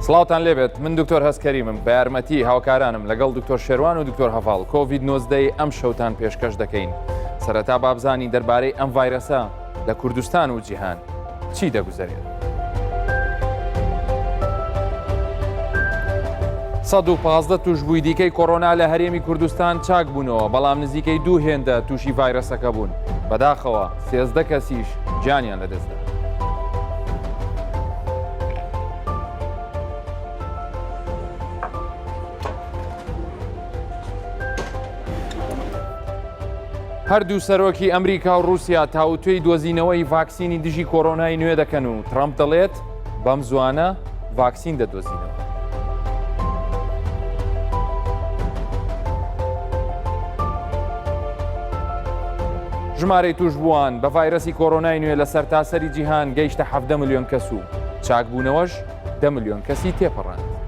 سڵاوتان لێبێت من دکتۆر هەستکەریمم بە یارمەتی هاوکارانم لەگەڵ دکتۆر شێروان و دکتۆر هەڤاڵ کۆڤید 19 ئەم شەوتان پێشکەش دەکەین سەرەتا بابزانی دەربارەی ئەم ڤایرەسە لە کوردستان و جیهان چی دەگوزەرێت؟ 115 توشبووی دیکەی کۆرۆنا لە هەرێمی کوردستان چاک بوونەوە بەڵام نزیکەی دوو هێندە تووشی ڤایرەسەکە بوون بەداخەوە سێزدە کەسیش گیانیان لەدەستدا. هەردوو سەرۆکی ئەمریکا و رووسیا تاوتوێی دۆزینەوەی ڤاکسینی دژی کۆرۆنای نوێ دەکەن و ترەمپ دەڵێت بەم زوانە ڤاکسین دەدۆزینەوە. ژمارەی تووشبووان بە ڤایرەسی کۆرۆنای نوێ لە سەرتاسەری جیهان گەیشتە 17 ملیۆن کەس و چاکبوونەوەش دە ملیۆن کەسی تێپەڕاند.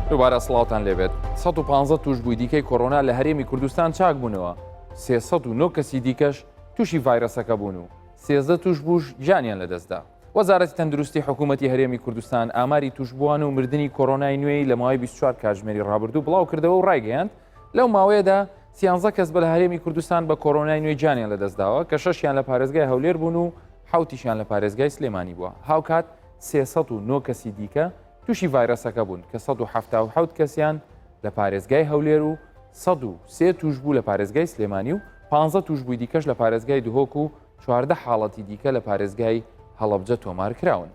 دووبارە سڵاوتان لێبێت 115 توشبووی دیکەی کۆرۆنا لە هەرێمی کوردستان چاک بوونەوە 309 کەسی دیکەش تووشی ڤایرەسەکە بوون و سێزدە توشبووش گیانیان لەدەستدا. وەزارەتی تەندروستی حکوومەتی هەرێمی کوردستان ئاماری توشبووان و مردنی کۆرۆنای نوێی لە ماوەی 24 کاتژمێری ڕابردوو بڵاوکردەوە و ڕایگەیاند لەو ماوەیەدا سیانزە کەس بە لە هەرێمی کوردستان بە کۆرۆنای نوێ گیانیان لەدەستداوە کە شەشیان لە پارێزگای هەولێر بوون و حوتیشیان لە پارێزگای سلێمانی بووە هاوکات 309 کەسی دیکە تووشی ڤایرەسەکە بوون کە 177 کەسیان لە پارێزگای هەولێر و 103 توشبوو لە پارێزگای سلێمانی و 15 توشبووی دیکەش لە پارێزگای دهۆک و 14 حاڵەتی دیکە لە پارێزگای هەڵەبجە تۆمار کراون.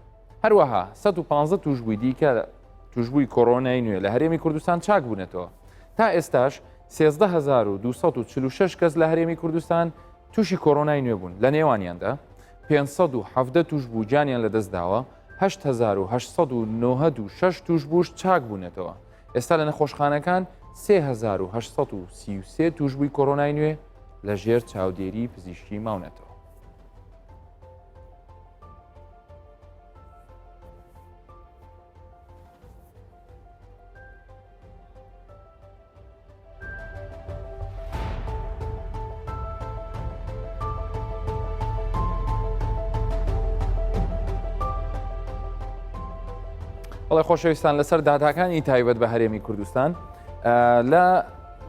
هەروەها 115 توشبووی دیکە توشبووی کۆرۆنای نوێ لە هەرێمی کوردستان چاک بوونەتەوە. تا ئێستاش 13246 کەس لە هەرێمی کوردستان تووشی کۆرۆنای نوێ بوون لە نێوانیاندا 517 توشبوو گیانیان لەدەستداوە 8896 توشبووش چاک بوونەتەوە ئێستا لە نەخۆشخانەکان 3833 توشبووی کۆرۆنای نوێ لە ژێر چاودێری پزیشکی ماونەتەوە. بەڵێ خۆشەویستان لەسەر داتاکانی تایبەت بە هەرێمی کوردستان لە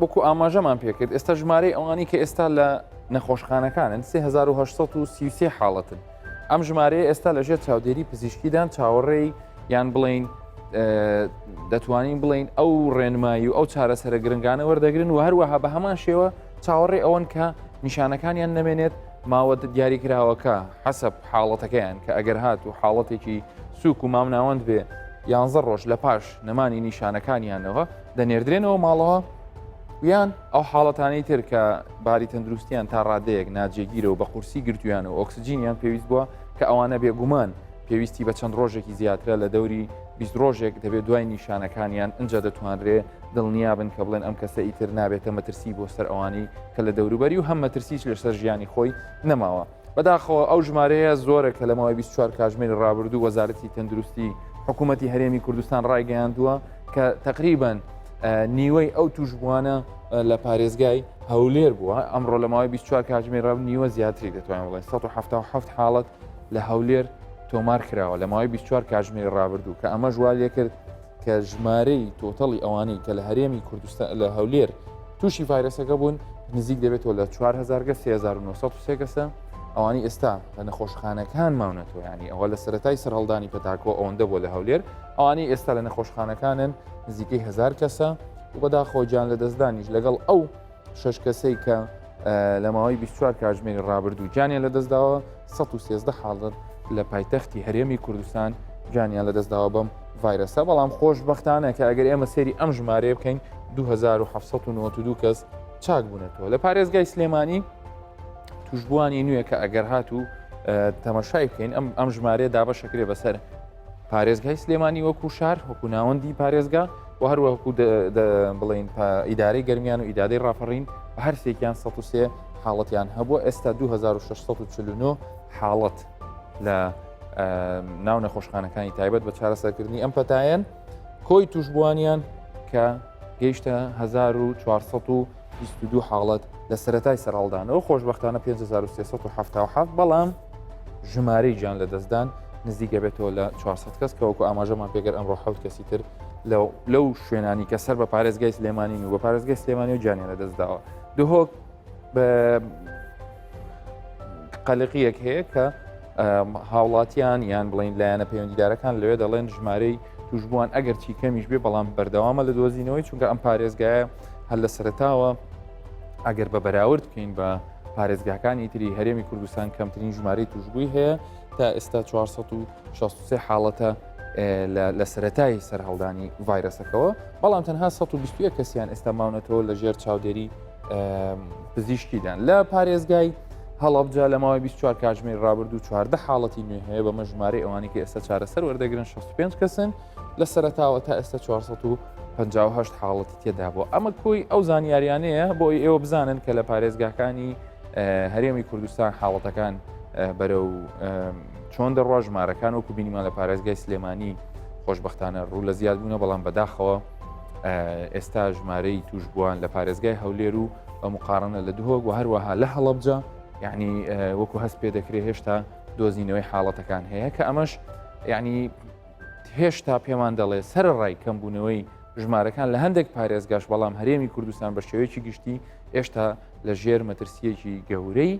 وەکو ئاماژەمان پێکرد ئێستا ژمارەی ئەوانی کە ئێستا لە نەخۆشخانەکانن 3833 حاڵەتن ئەم ژمارەیە ئێستا لەژێر چاودێری پزیشکیدان چاوەڕێی یان بڵین دەتوانین بڵین ئەو ڕێنمایی و ئەو چارەسەرە گرنگانە وەردەگرن و هەروەها بە هەمان شێوە چاوەڕێ ئەوەن کە نیشانەکانیان نەمێنێت ماوە دیاریکراوەکە حەسەب حاڵەتەکەیان کە ئەگەر هات و حاڵەتێکی سوک و مامناوەند بێ یانزە ڕۆژ لە پاش نەمانی نیشانەکانیانەوە دەنێردرێنەوە ماڵەوە یان ئەو حاڵەتانەی تر کە باری تەندروستیان تا ڕادەیەک ناجێگیرە و بە قورسی گرتویان و ئۆکسجینیان پێویست بووە کە ئەوانە بێگومان پێویستی بە چەند ڕۆژێکی زیاترە لە دەوری 20 ڕۆژێک دەبێت دوای نیشانەکانیان ئەجا دەتوانرێ دڵنیابن کە بڵێن ئەم کەسە ئیتر نابێتە مەترسی بۆ سەر ئەوانی کە لە دەوروبەری و هەم مەترسیش لەسەر ژیانی خۆی نەماوە. بەداخەوە ئەو ژمارەیە زۆرە کە لە ماوەی 24 کاژمێری ڕابردوو وەزارەتی تەندروستی حکوومەتی هەرێمی کوردستان ڕایگەیاندووە کە تقریبان نیوەی ئەو توشبووانە لە پارێزگای هەولێر بووە ئەمڕۆ لە ماوەی 24 کاتژمێر ڕاب نیوە زیاتری دەتوانین بڵێن 177 حاڵەت لە هەولێر تۆمار کراوە لە ماوەی 24 کاتژمێری ڕابردوو کە ئەمەش وا لێکرد کە ژمارەی تۆتەڵی ئەوانەی کە لە هەرێمی کوردستان لە هەولێر تووشی ڤایرەسەکە بوون نزیک دەبێتەوە لە 4000 کەس 3903 کەسە ئەوانی ئێستا لە نەخۆشخانەکان ماونەتەوە ینی ئەوە لە سەتای سەرهەڵدانی پەتاکۆ ئەوەندە بۆ لە هەولێر ئەوانی ئێستا لە نەخۆشخانەکانن نزیکەی هزار کەسە و بەداخەوە گیان لە دەستدانیش لەگەڵ ئەو شش کەسەی کە لە ماوەی 24 کاتژمێری ڕابردوو گیانیان لەدەستداوە 113 حاڵەت لە پایتەختی هەرێمی کوردستان گیانیان لەدەستداوە بەم ڤایرەسە بەڵام خۆشببختانە کە ئەگەر ئێمە سێری ئەم ژمارەیە بکەین 2792 کەس چاک بوونەتەوە لە پارێزگای سلێمانی توشبووانی نوێ کە ئەگەر هاتوو تەمەشای بکەین ئەم ئەم ژمارەیە دابەشەکرێ بەسەر پارێزگای سلێمانی وەکو شار وەکو ناوەندی پارێزگا و هەروەکو بڵین ئیدارەی گەرمیان و ئیدادەی ڕاپەڕین بە هەرسێکیان 103 حاڵەتیان هەبووە ئێستا 2649 حاڵەت لە ناو نەخۆشخانەکانی تایبەت بە چارەسەرکردنی ئەم پەتایەن کۆی توشبووانیان کە گەیشتە 1422 حاڵەت لە سەتای سەرهەڵدانەوە خۆشببختانە 5377 بەڵام. ژمارەی گیان لە دەستدان نزیکە بێتەوە لە 400 کەس کە وەکو ئاماژەمان پێکرد ئەمڕۆ حەوت کەسی تر لەو شوێنانی کە سەر بە پارێزگای سلێمانی و بە پارێزگای سلێمانی و گیانیان لە دەستداوە. دهۆک بە قەلقیەک هەیە کە هاوڵاتیان یان بڵین لایەنە پەیوەندیدارەکان لەوێ دەڵێن ژمارەی توشبووان ئەگەر چی کەمیش بێ بەڵام بەردەوامە لە دۆزینەوەی چونکە ئەم پارێزگایە هەر لە سەرتاوە ئەگەر بە بەراورد بکەین بە پارێزگاکانی تری هەرێمی کوردستان کەمترین ژمارەی توشبووی هەیە تا ئێستا 463 حاڵەتە لە سەتای سەرهەڵدانی ڤایرەسەکەەوە بەڵام تەنها 121 کەسیان ئێستا ماونەتەوە لە ژێر چاودێری پزیشکیدان لە پارێزگای هەڵەبجە لە ماوەی 24 کاتژمێر ڕابردوو 14 حاڵەتی نوێ هەیە بەمە ژمارەی ئەوانی کە ئێستا چارەسەر وەردەگرن 65 کەسن لە سەرەتاوە تا ئێستا 458 حاڵەتی تێدا بوو ئەمە کۆی ئەو زانیاریانەیە بۆ ئێوە بزانن کە لە پارێزگاکانی هەرێمی کوردستان حاڵەتەکان بەرەو چۆن دەڕوا ژمارەکان وەکو بینیمان لە پارێزگای سلێمانی خۆشببختانە ڕوو لە زیاد بوونە بەڵام بەداخەوە ئێستا ژمارەی توشبووان لە پارێزگای هەولێر و بە مقارنە لە دهۆک و هەروەها لە هەڵەبجە یعنی وەکو هەست پێ دەکرێت هێشتا دۆزینەوەی حاڵەتەکان هەیە کە ئەمەش یعنی هێشتا پێمان دەڵێ سەرڕای کەمبوونەوەی ژمارەکان لە هەندێک پارێزگاش بەڵام هەرێمی کوردستان بە شێوەیەکی گشتی هێشتا لە ژێر مەترسیەکی گەورەی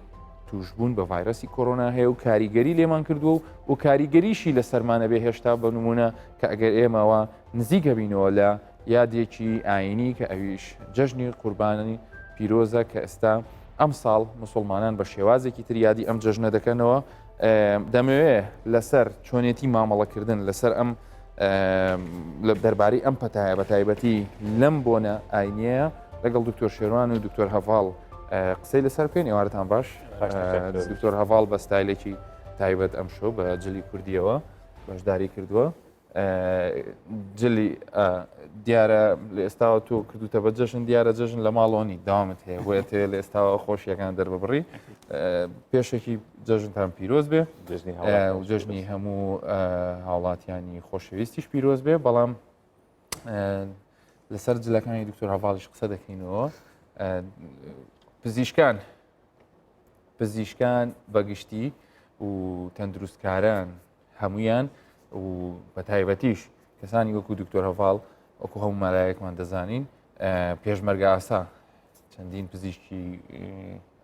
توشبوون بە ڤایرۆسی کۆرۆنا هەیە و کاریگەری لێمان کردووە و کاریگەریشی لەسەرمانە بێ هێشتا بە نمونە کە ئەگەر ئێمەوە نزیکە بینەوە لە یادێکی ئاینی کە ئەویش جەژنی قوربانی پیرۆزە کە ئێستا ئەم ساڵ مسلمانان بە شێوازێکی تر یادی ئەم جەژنە دەکەنەوە دەمەوێ لەسەر چۆنێتی مامەڵەکردن لەسەر ئەم لە دەربارەی ئەم پەتایە بە تایبەتی لەم بۆنە ئاینیەیە لەگەڵ دکتۆر شێروان و دکتۆر هەڤاڵ قسەی لەسەر بکەین. ئێوارتان باش دکتۆر هەڤاڵ بە ستایلێکی تایبەت ئەم شۆ بە جلی کوردیەوە بەشداری کردووە. جلی دیارە لە ئێستاوە تۆ کردوتە بە جەژن دیارە جەژن لە ماڵۆنی داوامت هەیە بۆ ئەتەوێت لە ئێستاوە خۆشیەکان دەرببڕی پێشێکی جەژنتان پیرۆز بێ و جەژنی هەموو هاوڵاتیانی خۆشەویستیش پیرۆز بێ بەڵام لەسەر جلەکانی دکتۆر هەواڵیش قسە دەکەینەوە پزیشکان پزیشکان بەگشتی و تەندروستکاران هەمویان و بە تایبەتیش کەسانی وەکو دکتۆر هەڤاڵ وەکو هەموو مالایەکمان دەزانین پێشمەرگە ئاسا چەندین پزیشکی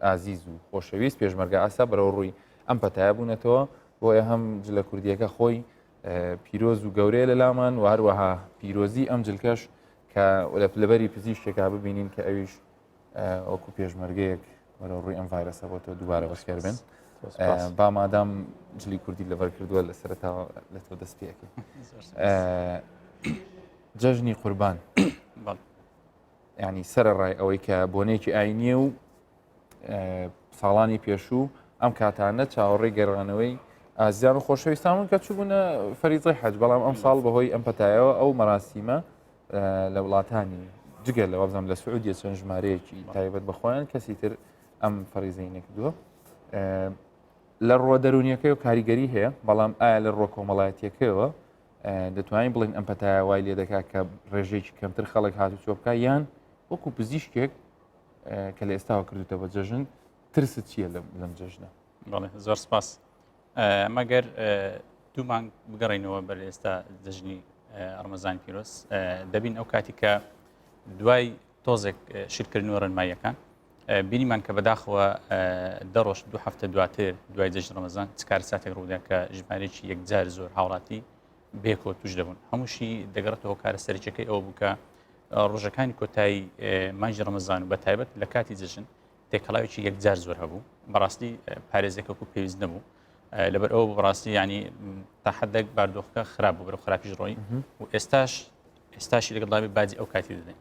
ئازیز و خۆشەویست پێشمەرگە ئاسا بەرەو ڕووی ئەم پەتایە بوونەتەوە بۆیە هەم جلە کوردیەکە خۆی پیرۆز و گەورەیە لە لامان و هەروەها پیرۆزی ئەم جلکەش کە لەبەری پزیشکێکا ببینین کە ئەویش وەکو پێشمەرگەیەک بەرەو ڕووی ئەم ڤایرەسە بۆ تۆ دووبارە بەخێر بێن با مادام جلی کوردی لەبەر کردووە لە سەرەتا لە تۆ دەست پێەکەی جەژنی قوربان ینی سەرڕای ئەوەی کە بۆنێکی ئاینیە و ساڵانی پێشوو ئەم کاتانە چاوەڕێی گەڕانەوەی ئازیان و خۆشەویستان کە چوبوونە فەریزەی حەج بەڵام ئەم ساڵ بەهۆی ئەم پەتایەوە ئەو مەراسیمە لە وڵاتانی جگە لە وابزانام لە سعودیە چەند ژمارەیەکی تایبەت بە خۆیان کەسی تر ئەم فەریزەی نەکردووە لە ڕووە دەرونیەکەی و کاریگەری هەیە بەڵام ئایا لە ڕووە کۆمەڵایەتیەکەیەوە دەتوانین بڵین ئەم پەتایە وای لێ دەکات کە ڕێژەیەکی کەمتر خەڵک هاتوچۆ بکە یان وەکو پزیشکێک کە لە ئێستاوە کردوتە بە جەژن ترست چییە لەم جەژنە؟ بەڵێ زۆر سپاس. مەگەر دوو مانگ بگەڕینەوە بەر ئێستا جەژنی ڕەمەزانی پیرۆز دەبین ئەو کاتی کە دوای تۆزێک شیرکردن و ڕێنماییەکان بینیمان کە بەداخەوە دە ڕۆژ دو هەفتە دواتر دوای جەژن ڕەمەزان چ کارەساتێک ڕوودا کە ژمارێکی یەکجار زۆر هاوڵاتی بێکۆ توش دەبوون هەمووشی دەگەڕێتەوە کارە سەرەکیەکەی ئەوە بوو کە ڕۆژەکانی کۆتایی مانگی ڕەمەزان و بە تایبەت لە کاتی جەژن تێکەڵاوێکی یەکجار زۆر هەبوو بەڕاستی پارێزێک وەکو پێویست نەبوو لەبەر ئەوە بەڕاستی ینی تا حدێک باردۆخەکە خراپ بوو بەرەو خراپیش ڕۆی و ئێستاش ئێستاشی لەگەڵداوی باجی ئەو کاتی دەدەین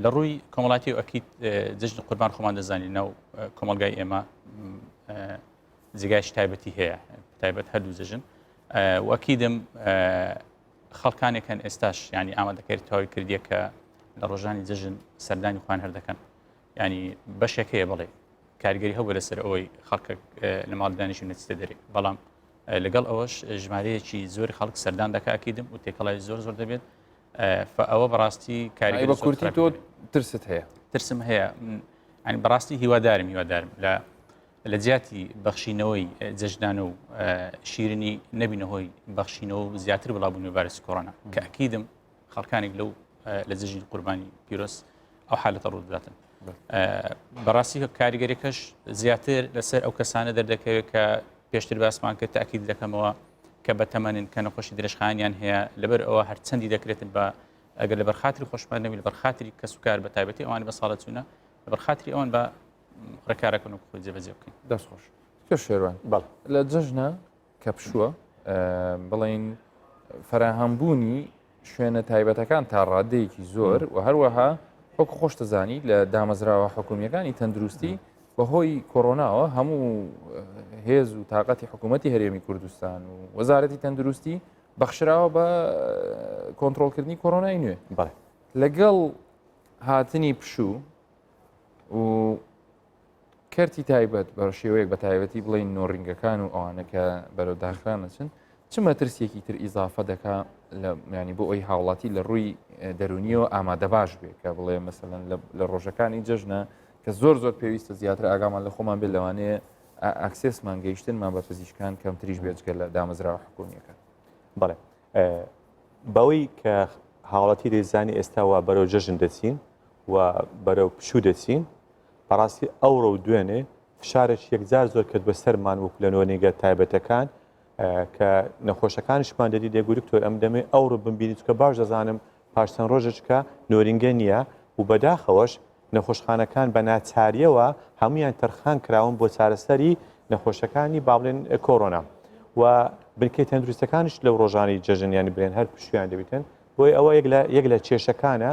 لە ڕووی کۆمەڵاتی و ئەکییت جژن قوربان خۆمان دەزانین ناو کۆمەلگای ئێمە جێگایش تایبەتی هەیە تایبەت هەردوو جژن وەکیدم خەڵکانێک هەن ئێستاش ینی ئامادەکاری تەواوی کردیە کە لە ڕۆژانی جەژن سەردانی خۆیان هەر دەکەن ینی بەشێک هەیە بڵێ کاریگەری هەبوو لەسەر ئەوەی خەڵکە لە ماڵ دانیشی نەچتە دەرێ بەڵام لەگەڵ ئەوەش ژمارەیەکی زۆری خەڵک سەردان دەکاکیدم و تێکەڵای زۆر زۆر دەبێت ئەوە بەڕاستی کاری بە کورتی تۆ ترست هەیە ترسم هەیە ئەنی بەڕاستی هیوادارم هیوادارم لە. لە جیاتی بەخشینەوەی جەژنانە و شیرنی نەبینە هۆی بەخشینەوە و زیاتر بڵاوبوونی ڤایرۆسی کۆرۆنا کە ئەکیدم خەڵکانێک لەو لە جەژنی قوربانی پیرۆز ئەو حالەتە ڕوو دەداتن بەڕاستی کاریگەریەکەش زیاتر لەسەر ئەو کەسانە دەردەکەوێت کە پێشتر باسمان کرد تاکید دەکەمەوە کە بە تەمەنن کە نەخۆشی درێژخانیان هەیە لەبەر ئەوە هەرچەندی دەکرێتن بە ئەگەر لەبەر خاتری خۆشمان نەبی لەبەر خاتری کەسوکار بە تایبەتی ئەوان بە ساڵە چوونە لەبەر خاتری ئەوان بە ڕێکارەکەن و خۆی جێبەجێ بکەین. دەست خۆش دکتۆر شێروان. بەڵێ. لە جەژنە کە پشووە بڵێین فەراهەمبوونی شوێنە تایبەتەکان تا ڕادەیەکی زۆر و هەروەها وەکو خۆشتەزانی لە دامەزراوە حکومیەکانی تەندروستی بەهۆی کۆرۆناوە هەموو هێز و تااقەتی حکوومەتتی هەرێمی کوردستان و وەزارەتی تەندروستی بەخشراوە بە کۆنتترۆلکردنی کۆرۆنای نوێ لەگەڵ هاتنی پشوو و کەرتی تایبەت بە شێوەیەک بە تایبەتی بڵین نۆڕینگەکان و ئەوانە کە بەرەو داخران نەچن چ مەترسیەکی تر ئیزافە دەکا لە ینی بۆ ئەوی هاوڵاتی لە ڕووی دەرونیەوە ئامادە باش بێ کە بڵێ مەسەلەن لە ڕۆژەکانی جەژنە کە زۆر زۆر پێویستە زیاتر ئاگامان لە خۆمان بێت لەوانەیە access مان گەیشتنمان بە پزیشکان کەمتریش بێجگە لە دامەزراوە حکومیەکان. بەڵێ بەوەی کە هاوڵاتی دەیزانی ئێستا وا بەرەو جەژن دەچین و بەرەو پشوو دەچین بەڕاستی ئەوڕۆ و دوێنێ فشارێکی یەکجار زۆر کرد بە سەرمان وەکو لە نۆرینگە تایبەتەکان کە نەخۆشەکانیشمان دەدی دەگو دکتۆر ئەم دەمێ ئەوڕۆ بمبینی چکە باش دەزانم پاش چەند ڕۆژێکە نۆرینگە نییە و بەداخەوەش نەخۆشخانەکان بە ناچاریەوە هەمویان تەرخان کراون بۆ چارەسەری نەخۆشەکانی با بڵێن کۆرۆنا و بنکەی تەندروستەکانیش لەو ڕۆژانی جەژنیانی برێن هەر پشویان دەبیتن بۆی ئەوە یەک لە یەک لە کێشەکانە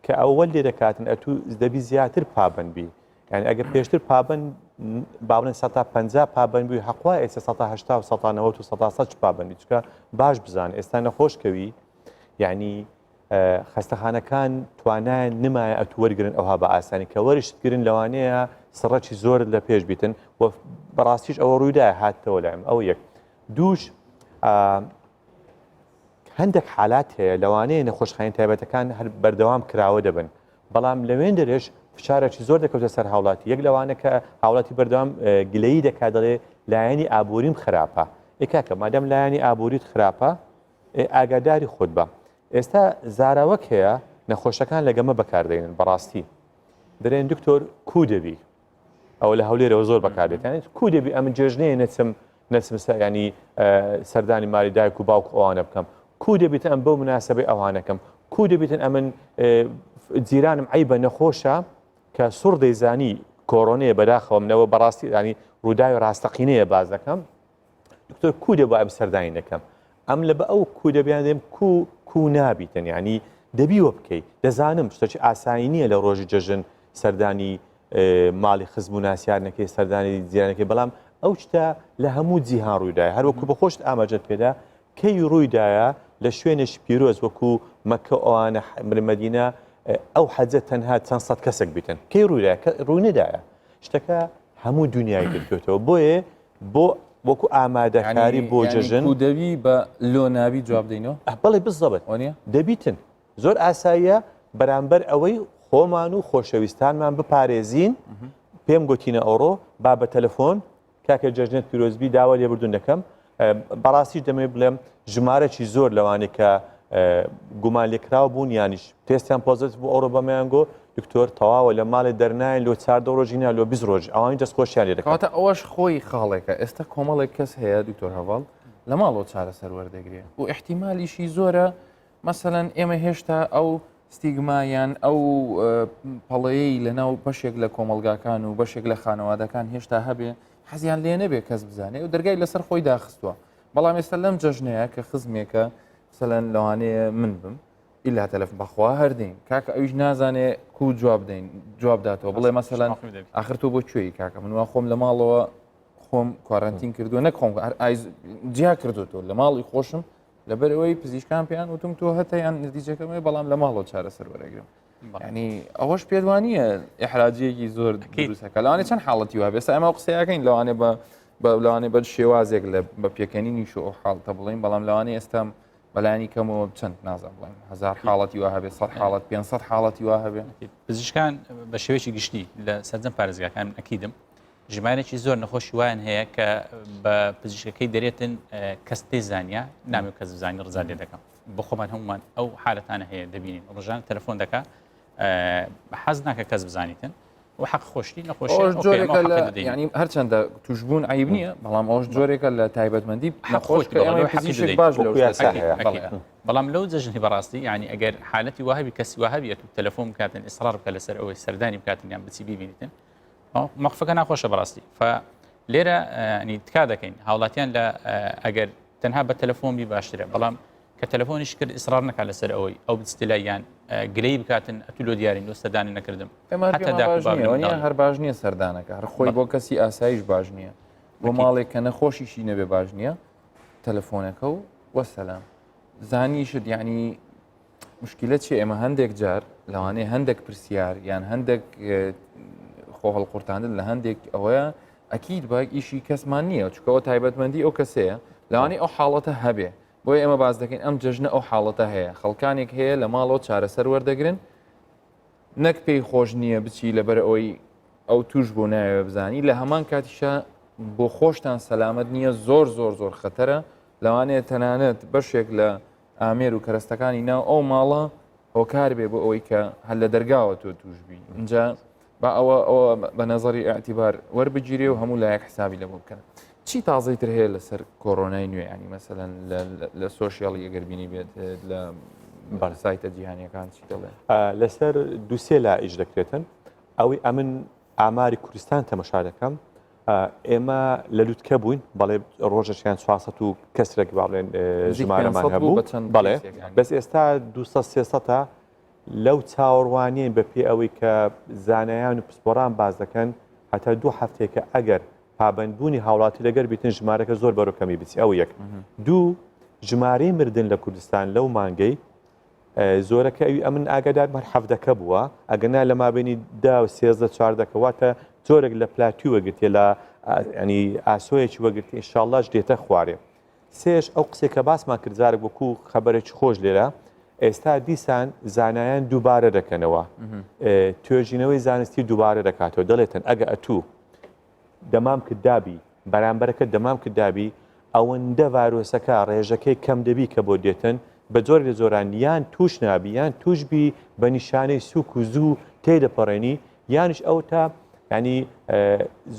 کە ئەوە لێ دەکاتن ئەتوو دەبی زیاتر پابند بی یعنی ئەگە پێشتر پابند با بڵێن سەتا 50 پابند بووی حەقوا ئێستا سەتا 80 و سەتا 90 و سەتا 100 پابند بی چونکە باش بزان ئێستا نەخۆش کەوی یعنی خەستەخانەکان توانایان نمایە ئەتوو وەرگرن ئەوها بە ئاسانی کە وەرشت گرن لەوانەیە سڕەکی زۆرت لە پێش بیتن و بەڕاستیش ئەوە ڕوویدا هاتەوە لایم ئەو یەک دووش هەندێک حالات هەیە لەوانەیە نەخۆشخانە تایبەتەکان هەر بەردەوام کراوە دەبن بەڵام لەوێن دەرێش فشارێکی زۆر دەکەوتە سەر هاوڵاتی یەک لەوانە کە هاوڵاتی بەردەوام گلەیی دەکات دەڵێ لایەنی ئابووریم خراپە ئێ کاکە مادەم لایەنی ئابووریت خراپە ئاگاداری خۆت بە ئێستا زاراوەک هەیە نەخۆشەکان لە گەمە بەکاردێنن بەڕاستی دەرێن دکتۆر کو دەبی ئەوە لە هەولێرەوە زۆر بەکاردێت یانی کو دەبی ئەمن جێژنەیە نەچم نەچم ینی سەردانی مالی دایک و باوک ئەوانە بکەم کو دەبیتن ئەم بەو مناسبەی ئەوانەکەم کو دەبیتن ئەمن جیرانم عیبە نەخۆشە کە سوڕ دەیزانی کۆرۆنەیە بەداخەوە منەوە بەڕاستی ینی ڕووداوی ڕاستەقینەیە باز دەکەم دکتۆر کو دەبا ئەم سەردانی نەکەم ئەم لە بە ئەو کو دەبیان دێم کو کو نابیتن ینی دەبی وە بکەی دەزانم شتێکی ئاسایی نییە لە ڕۆژی جەژن سەردانی ماڵی خزم و ناسیار نەکەی سەردانی جیرانەکەی بەڵام ئەو شتە لە هەموو جیهان ڕوویدایە هەروەکو بە خۆشت ئاماژەت پێدا کەی ڕوویدایە لە شوێنێکی پیرۆز وەکو مەکە ئەوانە مدینە ئەو حەجە تەنها چەند سەد کەسێک بیتن کەی ڕوویدایە کە ڕووی نەدایە شتەکە هەموو دنیای گرتوێتەوە بۆیە بۆ وەکو ئامادەکاری بۆ جەژن دەبی بە لۆ نابی جواب دەینەوە بەڵێ بزەبت دەبیتن زۆر ئاساییە بەرامبەر ئەوەی خۆمان و خۆشەویستانمان بپارێزین پێم گوتینە ئەوڕۆ با بە تەلەفۆن کاکە جەژنت پیرۆزبی داوا لێبوردون دەکەم بەڕاستیش دەمەوێت بڵێم ژمارەی زۆر لەوانەی کە گومان لێکراو بوون یانیش تێستیان positive بوو ئەوڕۆ بەمەیان گۆ دکتۆر تەواوە لە ماڵێ دەرناین لۆ چاردە ڕۆژی نا لۆ 20 ڕۆژ ئەوانی دەست خۆشیان لێ دەکات ئەوەش خۆی خاڵێکە ئێستا کۆمەڵێک کەس هەیە دکتۆر هەڤاڵ لە ماڵەوە چارەسەر وەردەگرێ و احتیمالیشی زۆرە مەسەلەن ئێمە هێشتا ئەو ستیگما یان ئەو پەڵەیەی لەناو بەشێک لە کۆمەڵگاکان و بەشێک لە خانەوادەکان هێشتا هەبێ حەزیان لێ نەبێ کەس بزانێ و دەرگای لەسەر خۆی داخستووە بەڵام ئێستا لەم جەژنەیە کە خزمێکە سەلەن لەوانەیە من بم ئیلا تەلەف بەخوا هەردەین کاکە ئەویش نازانێ کو جواب دەین جواب داتەوە بڵێ مەسەلەن ئاخر تۆ بۆ کوێی کاکە من وا خۆم لە ماڵەوە خۆم کوارەنتین کردووە نەک خۆم جیا کردوتەوە لە ماڵی خۆشم لەبەرئەوەی پزیشکان پێیان وتم تۆ هەتە یان نتیجەکەم هەیە بەڵام لە ماڵەوە چارەسەر وەرەگرم ینی ئەوەش پێت وانە ئەحراجیەکی زۆر دروستەکە لەوانێ چەند حاڵەتی وابێ ئێستا ئەمە قسەیەکەین لەوانێ بە لەوانێ بە شێوازێک لە بە پێکەنینی شو ئەو حاڵتە بڵین بەڵام لەوانێ ئێستا بەلانی کەمەوە چەند نازان بڵێن هزار حاڵەتی وا هەبێ 100 حاڵەت 500 حاڵەتی وا هەبێ پزیشکان بە شێوەیەکی گشتی لە سەرجەم پارێزگاکان ئەکیدم. ژمارەیەکی زۆر نەخۆشی وایان هەیە کە بە پزیشکەکەی دەرێتن کەس تێ زانە نامێ کەس بزانانی ڕزا لێ دەکەم بۆ خۆمان هەمومان ئەو حالەتانە هەیە دەبینین ڕژان تەلەفۆن دەکا حەز ناکە کەس بزانیتن و حەق خۆشی نەخۆشی جۆرێکە لە ینی هەرچەندە توشببوون عیب نییە بەڵام ئەوش جۆرێکە لە تایبەتمەندی نەخۆش باش بەڵام لەو جەژنی بەڕاستی ینی ئەگەر حالەتی وهبی کەسی وهبیەت و تەلەفۆن بکاتن ئیسرار بکە لەسەر ئەوەی سەردانی بکاتن یان بچی ببینیتن مەقفەکە ناخۆشە بەڕاستی ف لێرە ینی تکا دەکەین هاوڵاتیان لە ئەگەر تەنها بە تەلەفۆن بی باشترە بەڵام کە تەلەفۆنیش کرد ئیسرار نەکا لەسەر ئەوەی ئەو بچتە یان گلەی بکاتن ئەتو لۆ دیارین لۆ سەردانی نەکردم هەر باش نییە سەردانەکە هەر خۆی بۆ کەسی ئاسایش باش نییە بۆ ماڵێک کە نەخۆشیشی نەبێ باش نییە تەلەفۆنەکە و وەسەلام زانیشت یعنی مشکلە چیە ئێمە هەندێک جار لەوانەیە هەندێک پرسیار یان هەندێک خۆ هەڵقورتاندن لە هەندێک ئەوەیە ئەکید بە ئیشی کەسمان نییە چکەوە تایبەتمەندی ئەو کەسەیە لەوانەیە ئەو حاڵەتە هەبێ بۆیە ئێمە باز دەکەین ئەم جەژنە ئەو حاڵەتە هەیە خەڵکانێک هەیە لە ماڵەوە چارەسەر وەردەگرن نەک پێی خۆش نییە بچی لەبەر ئەوەی ئەو توش بۆ ناوێ بزانی لە هەمان کاتیشە بۆ خۆشتان سەلامت نییە زۆر زۆر زۆر خەتەرە لەوانەیە تەنانەت بەشێک لە ئامێر و کەرەستەکانی ناو ئەو ماڵە هۆکار بێ بۆ ئەوەی کە هەر لە دەرگاوە تۆ توش بی اینجا با ئەوە ئەوە بە نەزەری ئیعتیبار وەربگیرێ و هەموو لایەک حسابی لە بۆ بکەن چی تازەی تر هەیە لەسەر کۆرۆنای نوێ ینی مەسەلەن لە social ی ئەگەر بینی بێت لە سایتە جیهانیەکان چی دەڵێن لەسەر دوسێ لا ئیش دەکرێتن ئەوەی ئەمن ئاماری کوردستان تەمەشا دەکەم ئێمە لە لوتکە بووین بەڵێ ڕۆژەشیان 400 و کەسرێک باڵێن ژمارەمان هەبوو بەڵێ بەس ئێستا 200 300 لەو چاوەڕوانیین بە پێ ئەوەی کە زانایان و پسپۆران باز دەکەن هەتا دوو هەفتێکە ئەگەر پابندبوونی هاوڵاتی لەگەر بیتن ژمارەکە زۆر بەرەو کەمی بچی ئەو یەک دوو ژمارەی مردن لە کوردستان لەو مانگەی زۆرەکە ئەوی ئەمن ئاگادارم هەر حەڤدەکە بووە ئەگەنا لە مابینی دا و سێزدە چواردەکە واتە جۆرێک لە plateau وەگرتێ لە ینی ئاسۆیەکی وەگرتی ئینشاڵڵاش دێتە خوارێ سێش ئەو قسەی کە باسمان کرد جارێک وەکو خەبەرێکی خۆش لێرە ئێستا دیسان زانایان دووبارە دەکەنەوە توێژینەوەی زانستی دووبارە دەکاتەوە دەڵێتن ئەگە ئەتوو دەمامکت دابی بەرامبەرەکەت دەمامکت دابی ئەوەندە ڤایرۆسەکە ڕێژەکەی کەم دەبی کە بۆت دێتن بە جۆرێک لە جۆران یان توش نابی یان توش بی بە نیشانەی سوک و زوو تێدەپەڕێنی یانیش ئەوتا ینی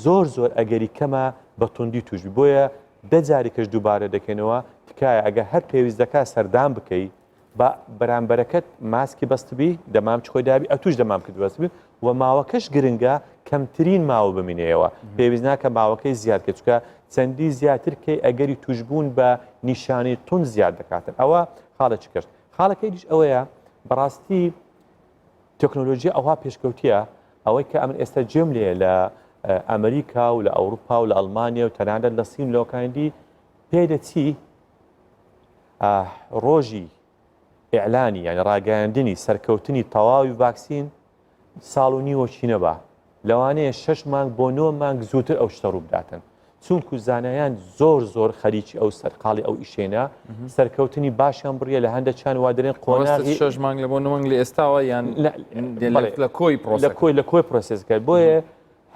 زۆر زۆر ئەگەری کەمە بە توندی توش بی بۆیە دە جارێکش دووبارە دەکەینەوە تکایە ئەگەر هەر پێویست دەکات سەردان بکەی با بەرامبەرەکەت ماسکی بەستبی دەمامکی خۆی دابی ئەتوش دەمامکت بەستبی و ماوەکەش گرنگە کەمترین ماوە بمینەیەوە پێویست ناکە ماوەکەی زیاد کە چکە چەندی زیاتر کەی ئەگەری توشبوون بە نیشانەی تون زیاد دەکاتن ئەوە خاڵێکی کرد خاڵەکەی دیش ئەوەیە بەڕاستی تەکنۆلۆژیا ئەوها پێشکەوتیە ئەوەی کە ئەمن ئێستا جێم لێ لە ئەمریکا و لە ئەوروپا و لە ئەڵمانیا و تەنانەت لە سین لەوەکاندی پێدەچی ڕۆژی ئیعلانی یانی ڕاگەیاندنی سەرکەوتنی تەواوی ڤاکسین ساڵ و نیوەکی نەبا لەوانەیە شەش مانگ بۆ نۆ مانگ زووتر ئەو شتە ڕووبداتن چونکو زانایان زۆر زۆر خەریکی ئەو سەرقاڵی ئەو ئیشێنە سەرکەوتنی باشیان بڕیە لە هەندە چیان وا دەرێن قۆناغی شەش مانگ لە بۆ نۆ مانگ لە ئێستاوە یان لە کۆی پرۆسە لە کۆی لە کۆی پرۆسێسەکە بۆیە